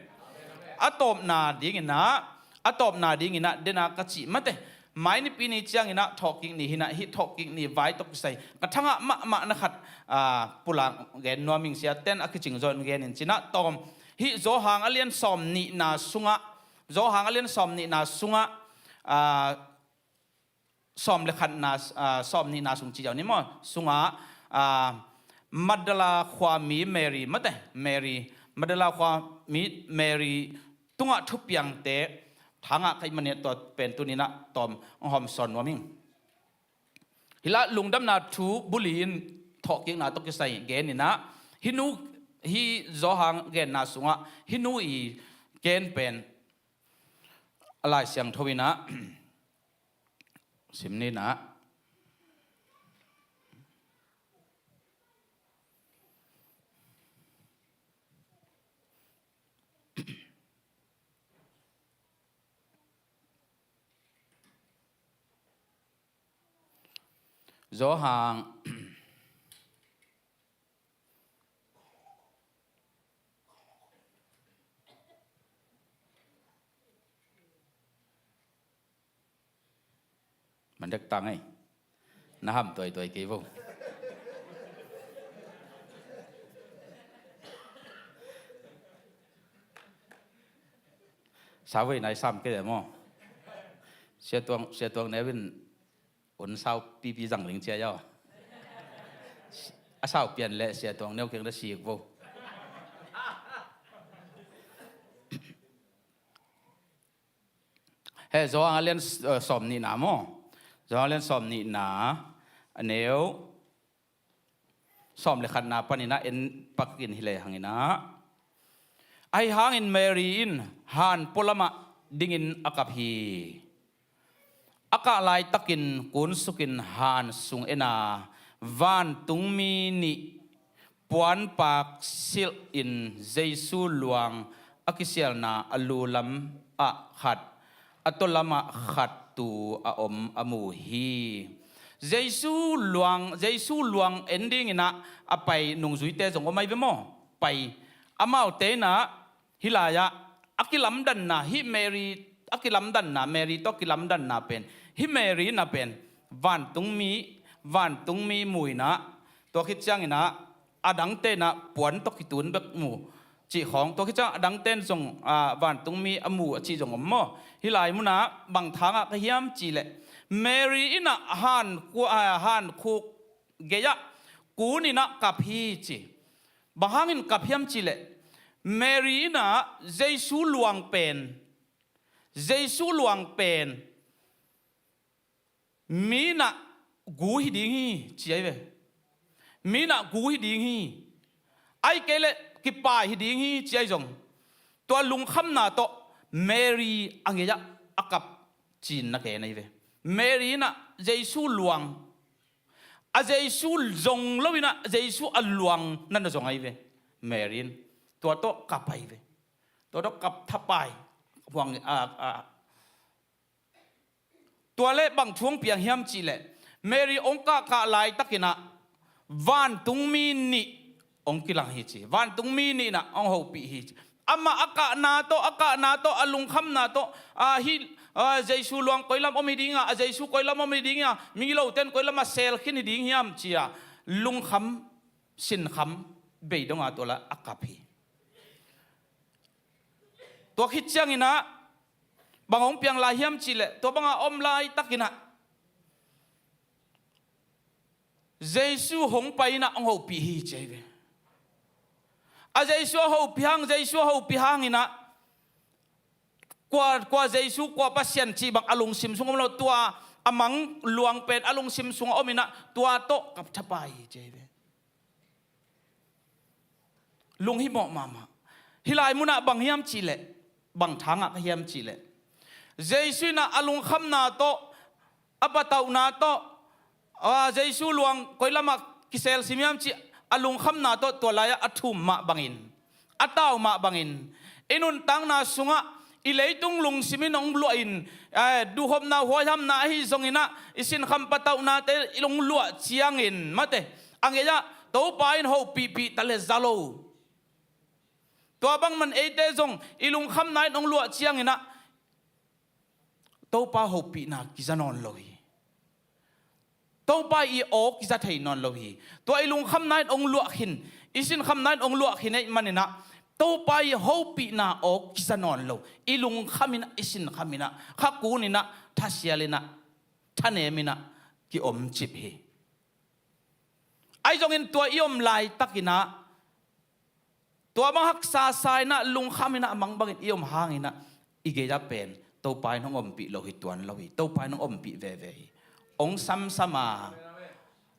A tawpna ding inah, a tawpna ding inah dena ka cih mate. Mai nipi ni ciang inah thawhkik ni hi inah, hih thawhkik ni vai tawh kisai ka thangah mahmahna khat, ah, pulak gen nuam ing. Siate'n a kicing zaw in gen in ci inah tawm. Hih Johan a lian sawm nihna sungah, Johan a lian sawm nihna sungah, ah, sawm le khatna, ah, sawm nihna sung ci ziau ni maw? Sungah, ah, Magdala khuami Mary mate, Mary, Magdala khuami Mary tungah thupiangte thangah ka hih manin tua pen tuni inah tawm hong hawm sawn nuam ing. Hih lah Lungdamna Thu buli in thawhkikna tawh kisai gen inah, hih nu, hih Johan genna sungah hih nu i gen pen A Lai Siangtho in ah, sim ni in ah, Johan, man dek tang ei. Na ham tuaituai kei vo. Sau vei nai sam kei maw. Sia Tuang, Sia Tuang Neu in un sau pipi zang ling cia yaw. A sau pian leh Sia Tuang Neu kiang na sik vo. He, Johan a lian, eh, sawm nihna maw. Johan a lian sawm nihna, a neu sawm le khatna panin ah en pak in hi lehang in ah. Ahi hangin Mary in han pualamah dingin a kap hi. A kah laitakin kunsukin han sung en a, vantungmi nih puanpak silhin Jesu luang a kisialna a lu lamah khat, a tua lamah khat tu a om a mu hi. Jesu luang, Jesu luang en dingin ah a pai nungzuite zong om ahi ve maw? Pai. Amaute in ah hih lai-ah a kilamdanna, hih Mary a kilamdanna, Mary tawh a kilamdanna pen, hih Mary in ah pen vantungmi, vantungmi mu in ah, tua khit ciangin ah a dangte in ah puan tawh kitun bek mu cih khawng, tua khit ciang a dangte in zong, ah, vantungmi a mu a cih zong om maw? Hih lai munah bang thangah ka hiam cih leh, Mary in ah han khu-, ah, han khuk gei-ah kun in ah kap hi ci. Bang hangin kap hiam cih leh, Mary in ah Jesu luang pen, Jesu luang pen mi in ah gu hi ding hi ci ahi ve. Mi in ah gu hi ding hi. Ahih kei leh kipai hi ding hi ci ahi zong, tua lungkhamna tawh Mary a gei-ah a kap ci-in na gen ahi ve. Mary in ah Jesu luang, a Jesu zong lo in ah Jesu a luang na na zong ahi ve. Mary in tua tawh kap ahi ve. Tua tawh kap thapai. Huang, a, a, tua leh bang thu hong piang hiam cih leh, Mary hong kahkah laitakin ah vantungmi nih hong kilang hi ci. Vantungmi nih in ah hong hopih hi ci. Amah a kahna tawh, a kahna tawh, a lungkhamna tawh, a, hih, a, Jesu luang koi lam om hi ding a, a Jesu koi lam om hi ding a, migilote in koi lamah sel khin hi ding hiam ci-a lungkham, sinkham bei dong a tua lai a kap hi. Tua khit ciangin ah bang hong piang lai hiam cih leh, tua banga om laitakin ah Jesu hong pai in ah hong hopih hi ci ahi ve. A Jesu a hopih hang, Jesu a hopih hangin ah kua, kua Jesu, kua Pasian cih bang a lungsim sung om lo, tua a mang luang pen a lungsim sungah om in ah tua tawh kap thapai hi ci ahi ve. Lunghimawh mahmah. Hih lai munah bang hiam cih leh, bang thangah ka hiam cih leh, Jesu in ah a lungkhamna tawh, a patauhna tawh, a, Jesu luang koi lamah kisel sim hiam cih a lungkhamna tawh tua lai-ah a thum mah bangin, a tau mah bangin, i nuntakna sungah i leitung lungsim in hong luah in, eh, duhhopna, huaihamna ahi zongin ah, i sinkham patauhnate i hong luah ciangin, mate, a gei-ah Topa in hopihpih ta leh za lo. Tua bangmah in eite zong i lungkhamna in hong luah ciangin ah Topa hopihna kiza nawn lo hi. Topa i aw kiza thei nawn lo hi. Tua i lungkhamna in hong luah khin, i sinkhamna in hong luah khin ahih manin ah Topa i hopihna aw kiza nawn lo. I lungkham in ah, i sinkhamin ah, khakun in ah, thasial in ah, thanemin ah kiomcip hi. Ahi zongin tua i om laitakin ah, tua bang haksa sa in ah, lungkham in ah, a mang bangin i om hangin ah, i gei-ah pen Topa in hong ompih lo hi tuan lo hi. Topa in hong ompih veve hi. Hong samsam a,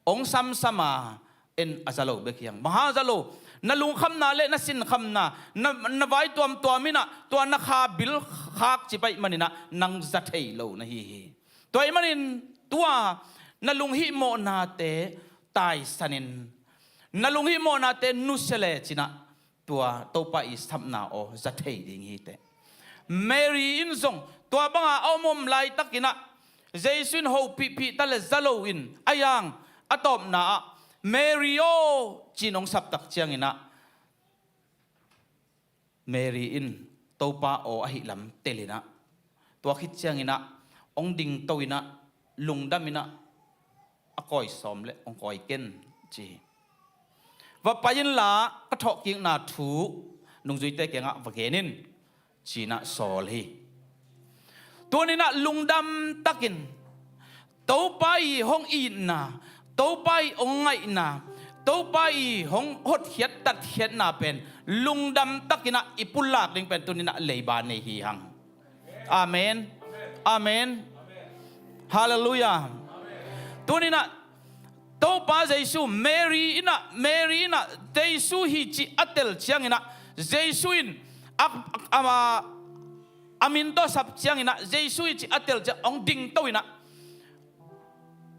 hong samsam a, en a za lo bek hi hang. Bang hang a za lo? Na lungkhamna le na sinkhamna, na, na vai tuamtuam in ah, tua na kha bil khak cip ahih manin ah nang za thei lo na hi hi. Tua ahih manin tua na lunghihmawhnate taisan in, na lunghihmawhnate nusia lecin ah, tua Topa i sapna aw za thei ding hi teh. Mary in zong tua banga a om om laitakin ah, Jesu in hopihpih ta le za loin a yang, a tawpna ah, "Mary aw," ci-in hong sap tak ciangin ah, Mary in Topa aw ahih lam telin ah, tua khit ciangin ah hong dingto in ah, lungdam in ah, "A kawi sawm le hong kawi ken," ci hi. "Va pai inla ka thawhkikna thu nungzuite kiangah va gen in," ci-in ah sawl hi. Tuni-in ah lungdam takin Topa i hong itna, Topa i hong ngaihna, Topa i hong hotkhiat tatkhiatna pen lungdam takin ah i pulak ding pen tuni-in ah leiba nei hi hang. Amen. Amen. Halleluiah. Tuni-in ah Topa Jesu, Mary in ah, Mary in ah Jesu hi cih a tel ciangin ah, Jesu in a, a, a, a min tawh sap ciangin ah, Jesu hi cih a tel ciang hong dingto in ah,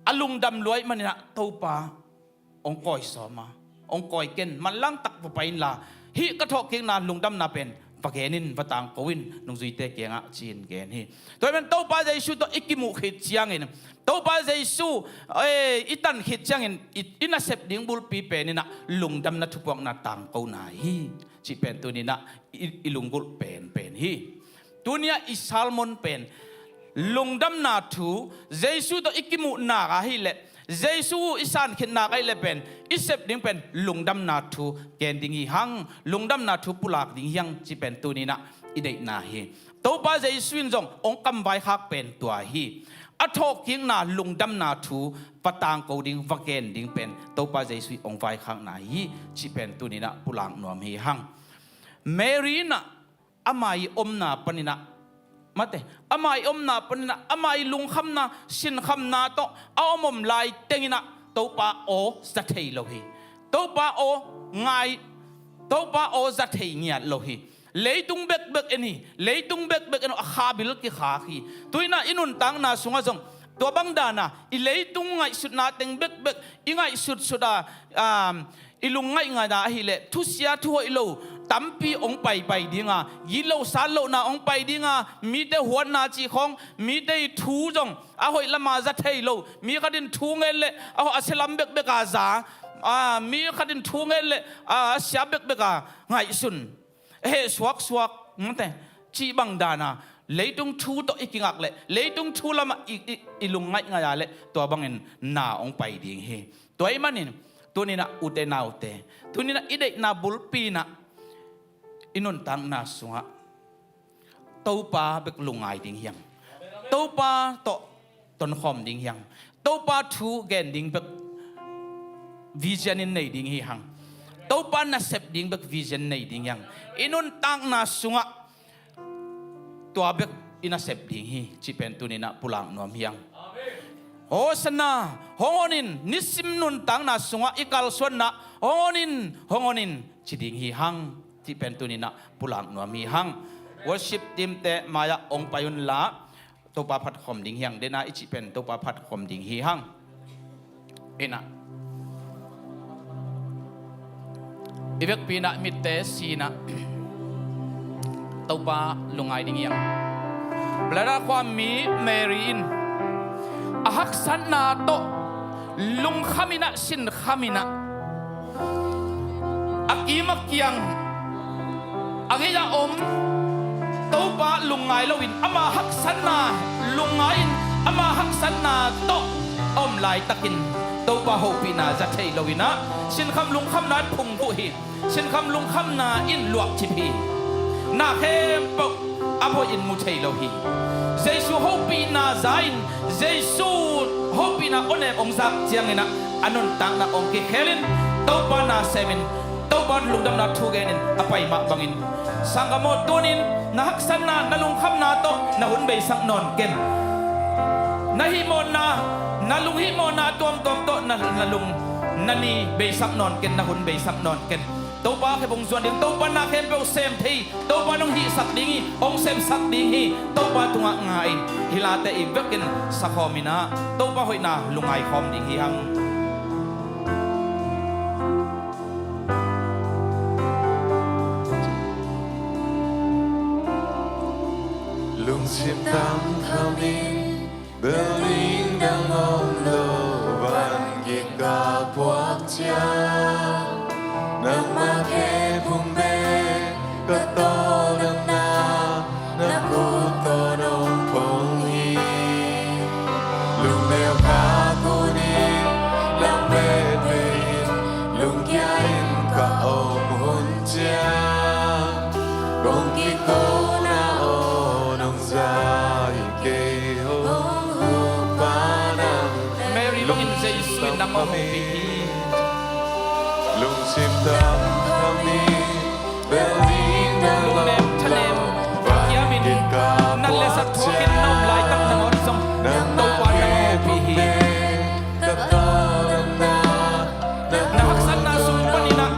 a lungdam lua ahih manin ah, "Topa, hong kawi sawm a, hong kawi ken, manlang tak va pai inla, hih ka thawhkikna lungdamna pen va gen in, va tangko in nungzuite kiangah," ci-in gen hi. Tua ahih manin Topa Jesu tawh i kimuh khit ciangin, Topa Jesu, eh, i tan khit ciangin i, i nasep ding bulpi pen in ah lungdamna thupuakna tangkona hi cih pen tuni-in ah i, i lunggulh penpen hi. Tuni-ah i sermon pen lungdamna thu, Jesu tawh i kimuh nak ahih leh, Jesu i san khit nak ahih leh pen i sep ding pen lungdamna thu gen ding hi hang, lungdamna thu pulak ding hi hang cih pen tuni-in ah i deihna hi. Topa Jesu in zong hong kam vaikhak pen tua hi. A thawhkikna lungdamna thu va tangko ding, va gen ding pen Topa Jesu i hong vaikhakna hi cih pen tuni-in ah pulak nuam hi hang. Mary in ah ama i omna panin ah, mate, ama i omna panin ah, ama i lungkhamna, sinkhamna tawh a om om lai tengin ah Topa aw za thei lo hi. Topa aw ngai, Topa aw za thei ngiat lo hi. Leitung bekbek en hi, leitung bekbek en uh, a kha bil kikhak hi. Tu-in ah i nuntakna sungah zong tua bang dan a i leitung ngaihsutna teng bekbek i ngaihsutsut a, um, i lung ngaihngaih a ahih leh thusia thuhoih lo tampi hong paipai ding a, gitloh satlohna hong pai ding a, mite huatna cih khawng, mite i thu zong a hoih lam a za thei lo, mi khat in thu ngen leh a, a sia lam bekbek a za, a, mi khat in thu ngen leh a, a sia bekbek a ngaihsun, heh suaksuak, mate, cih bang dan a leitung thu tawh i kingak leh, leitung thu lamah i, i, i lung ngaihngaih a leh tua bangin na hong pai ding hi. Tua ahih manin tuni-in ah ute naute, tuni-in ah i deihna bulpi in ah i nuntakna sungah Topa bek lungngai ding hi hang. Topa tawh tonkhawm ding hi hang. Topa thu gen ding bek vision in nei ding hi hang. Topa nasep ding bek vision nei ding hi hang. I nuntakna sungah tua bek i nasep ding hi cih pen tuni-in ah pulak nuam hi hang. Hosanna, hong hon in, nisim nuntakna sungah i kalsuanna, hong hon in, hong hon in ci ding hi hang cih pen tuni-in ah pulak nuam hi hang. Worship team te mai-ah hong pai unla, Topa phat khawm ding hi hang. Dena i cih pen Topa phat khawm ding hi hang. Ina, i vekpi in ah mitte si in ah Topa lungngai ding hi hang. Brother Kwame, Mary in a haksatna tawh lungkham in ah, sinkham in ah, a kim a kiang a gei-ah om Topa lungngai loin, ama haksatna lungngai-in, ama haksatna tawh a om laitakin Topa hopihna za thei lo in ah, sinkham lungkhamna in phungvuh hi. Sinkham lungkhamna in luahcip hi. Na khempeuh a hoih in mu thei lo hi. Jesu hopihna za-in, Jesu hopihna awnem hong zak ciangin ah, a nuntakna hong kikhelin, Topa na semin, Topa lungdamna thu genin a pai mah bangin, sanggam aw, tunin na haksatna, na lungkhamna tawh na hun beisak nawn ken. Na hihmawhna, na lunghihmawhna tuamtuam tawh na, na lung, na ni beisak nawn ken, na hun beisak nawn ken. Topa khe hong zuan ding, Topa na khempeuh sem thei, Topa nong hihsak ding hi, hong semsak ding hi. Topa tungah nga in, hi late i vekin sakhawm in ah, Topa hoihna lungngai khawm ding hi hang. Lungsim tam khamin, building dang om lo, van kikal phuak ciang, nangmah khe phung bek ka tawldamna, na khut tawh nong phong hi. Lungneu khak un, i lam betbet in, lungkia in ka om hun ciang, kong kikona aw, nong za hi kei, hong hupa nang. Mary bangin Jesu in nang hong hopih hi. Lungsim tam khamin, building dang om lo, lungnem thanem kiamin, nat le zat thuakin na om laitak nangawn zong Topa nang hong hopih hi. Na haksatna sung panin ah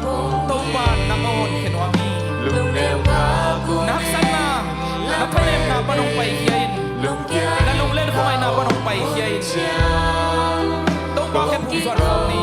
Topa nang hong honkhia nuam hi. Na haksatna, na thanemna pan hong paikhia in. Na lunglen khuangaihna pan hong paikhia in. Topa khe hong zuan khawm ni.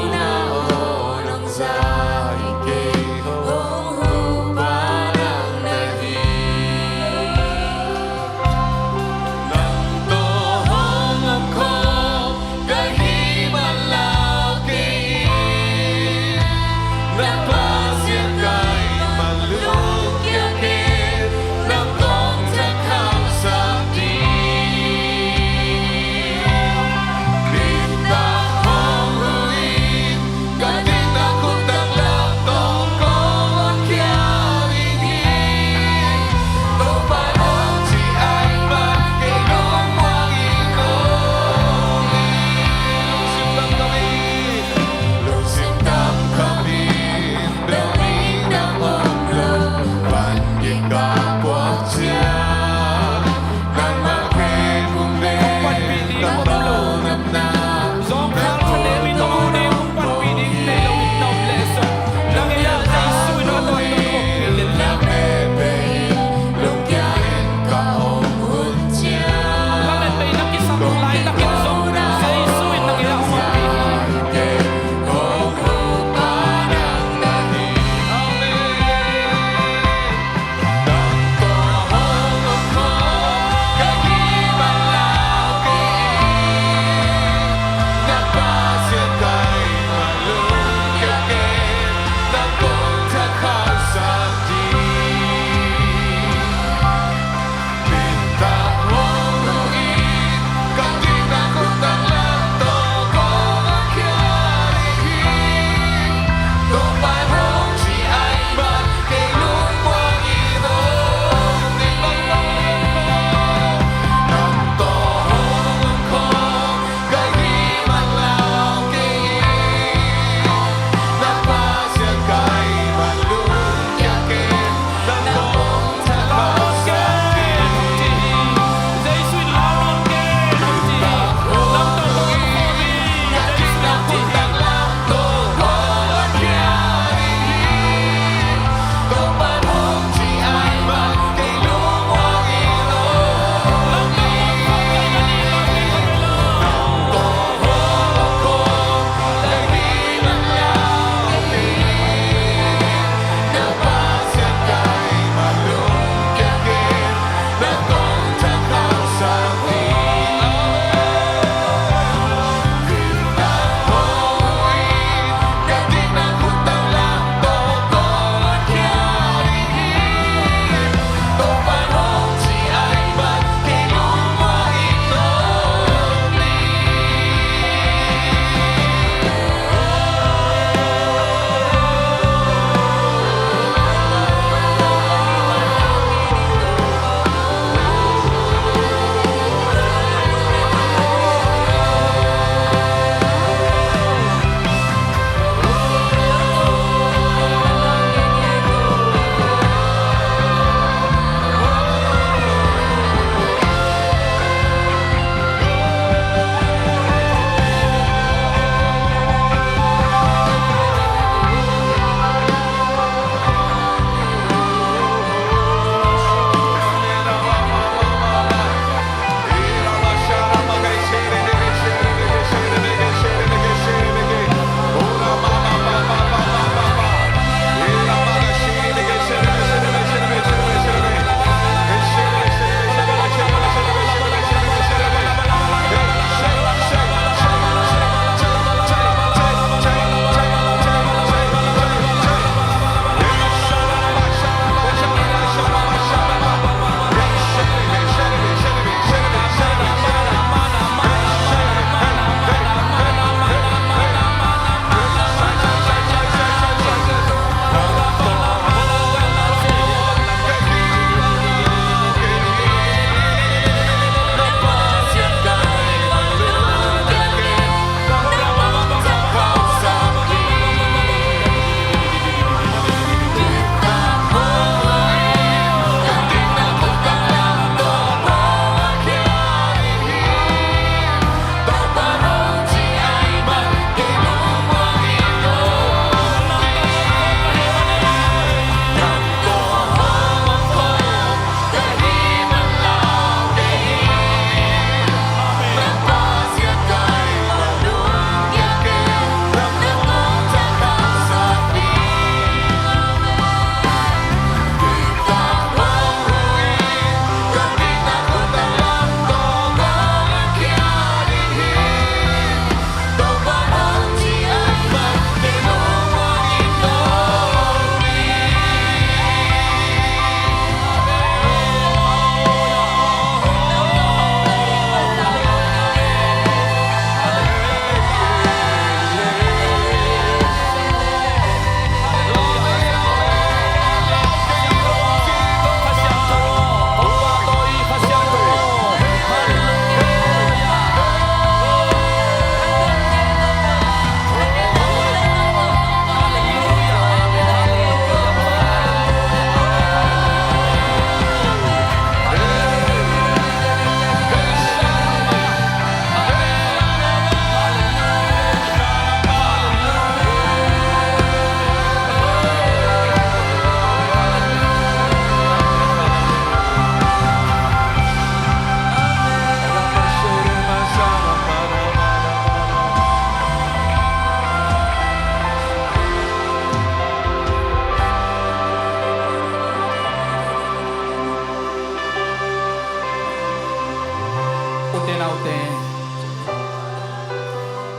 Ute naute,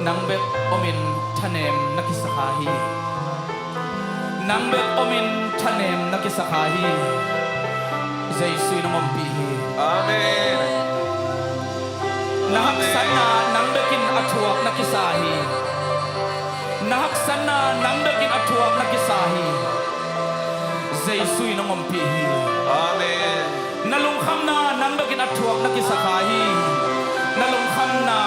nang bek omin thanem na kisa kha hi. Nang bek omin thanem na kisa kha hi. Jesu in hong ompih hi. Amen. Na haksatna nang bekin a thuak na kisa hi. Na haksatna nang bekin a thuak na kisa hi. Jesu in hong ompih hi. Amen. Na lungkhamna nang bekin a thuak na kisa kha hi. Na lungkhamna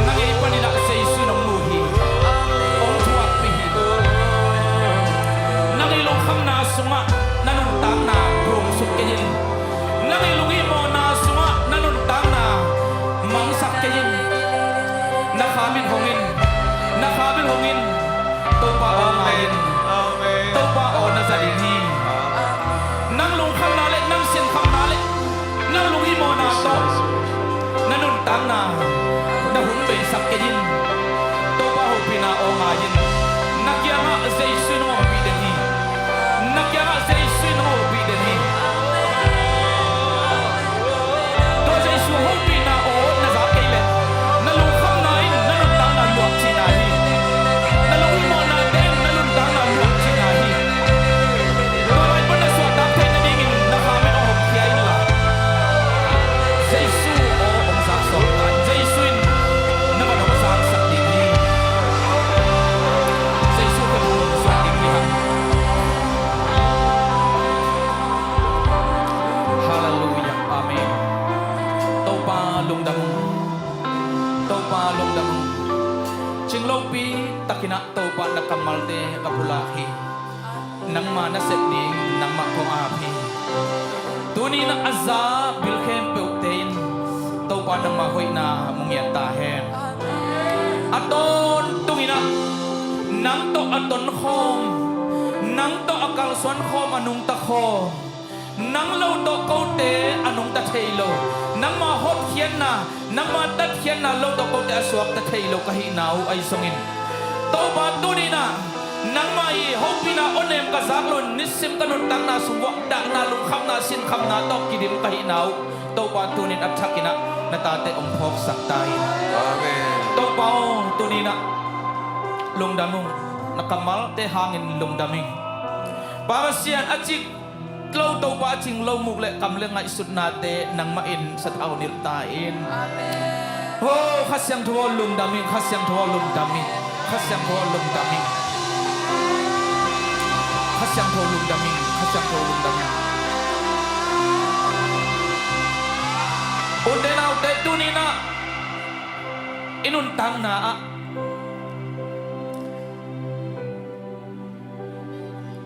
na ngei panin ah Jesu in hong mu hi. Hong thuakpih hi. Nang i lungkhamna sungah na nuntakna phumsuk kei in. Nang i lunghimawhna sungah na nuntakna mangsak kei in. Na khamit hong in. Na khamit hong in. Topa aw ngai in. Amen. Topa aw na za ding hi. Nang lungkhamna le nang sinkhamna le nang lunghimawhna tawh na nuntakna na hun beisak kei in. Topa hopihna aw ngai in. Na kiangah Jesu in hong ompih den hi. Na kiangah Jesu in hong ompih den hi. Tua Jesu hopihna aw na za kei leh na lungkhamna in na nuntakna luak cihna hi. Na lunghimawhna te in na nuntakna luak cihna hi. Tua lai pan na suahtak theih nadingin na khamit aw hong khia inla, Jesu aw hong zak sawm ta in. Jesu in na van hong zangsak ding hi. Jesu khe hong zak ding hi hang. Halleluiah. Amen. Topa lungdam ung. Topa lungdam ung. Cinglopi takin ah Topa na kammalte ka pulak hi. Nangma na sep ding nangmah kong ap hi. Tuni in ah a za bil khempeuhte in Topa nangma hoihna mu ngiat ta hen. A tawntungin ah nang tawh a tonkhawm, nang tawh a kalsuan khawm, a nungta khawm, nang lo tawh kote a nungta thei lo, nangma hotkhiatna, nangma tatkhiatna lo tawh kote a suakta thei lo ka hihna uh ahi zongin, Topa tuni in ah nangma i hopihna awnem ka zak lo in nisim ka nuntakna sung uah dahna, lungkhamna, sinkhamna tawh kidim ka hihna uh Topa tuni in a thakin ah na tate hong phawksak ta in. Amen. Topa aw, tuni in ah lungdam ung. Na kammalte hangin lungdam ing. Pa Pasian, a cik lo Topa, a cing lo muk le kam le ngaihsutnate nangmah in sathau nilh ta in. Amen. Ho, Kha Siangtho aw lungdam ing, Kha Siangtho aw lungdam ing, Kha Siangtho aw lungdam ing. Kha Siangtho lungdam ing, Kha Siangtho lungdam ing. Ute naute, tuni in ah i nuntakna ah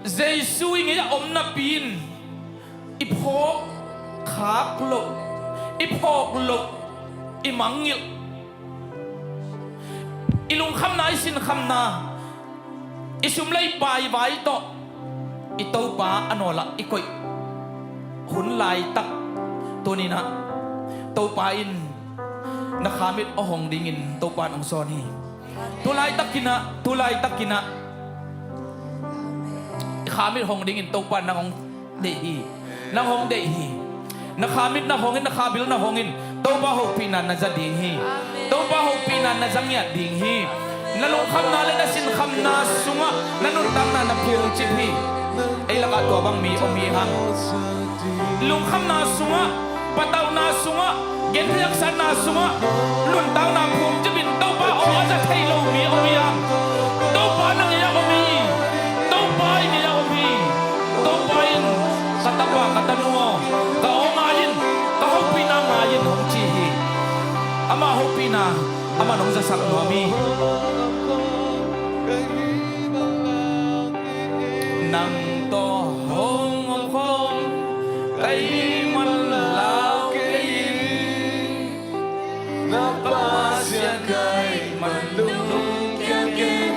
Jesu i ngei a om napi in i phawk khak loh, i phawk loh, i mangngilh, i lungkhamna, i sinkhamna, i sum le i pai vai tawh i Topa a nawlah i koih hun laitak tuni in ah Topa in na khamit a hong dingin Topa in hong sawn hi. Tulaitak in ah, tulaitak in ah i khamit hong dingin Topa in nang hong deih hi. Nang hong deih hi. Na khamit na hong in, na khabil na hong in, Topa hopihna na za ding hi. Topa hopihna na za ngiat ding hi. Na lungkhamna le na sinkhamna sungah na nuntakna na phungcip hi. Ei lakah tua bang mi om hi hang. Lungkhamna sungah, patauhna sungah, gentheih haksatna sungah nuntakna phungcip in Topa aw a za thei lo mi om hi hang. Topa na ngei a om hi. Topa i ngei a om hi. Topa in ka tapa, ka tanu aw, ka aw ngai in, ka hopihna ngai in hong ci hi. Ama hopihna amah in hong zasak nuam hi. Nang tawh hong omkhawm ka hih man lau kei in, na Pasian ka hih man lungkiat kei in,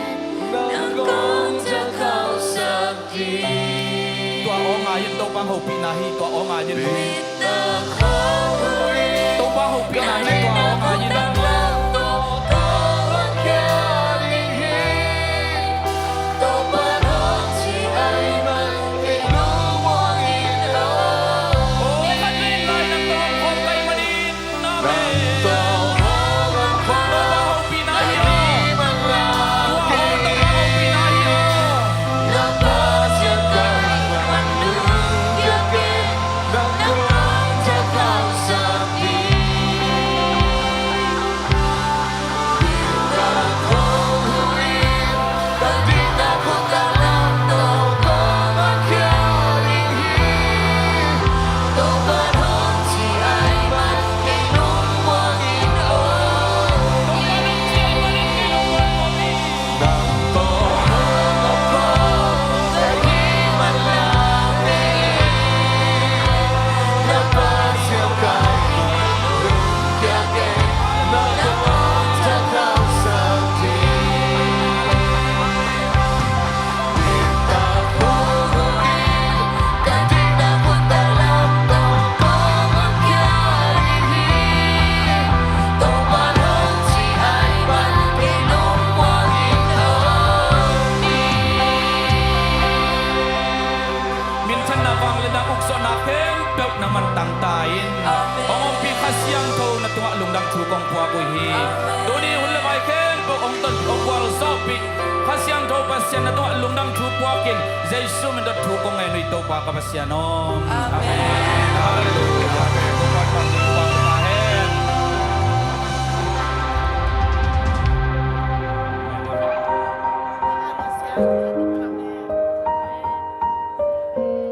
nang kong za khauhsak ding. Tua aw ngai in, Topa hopihna hi, tua aw ngai in. Topa hopihna hi, tua aw ngai in. Siangtho na tungah lungdam thu kong puak uh hi. Tuni hun le vai khempeuh hong ton hong gualzawhpih Kha Siangtho Pasian na tungah lungdam thu puakin Jesu min tawh thu kong ngen uh hi, Topa ka Pasian aw. Amen. Halleluia.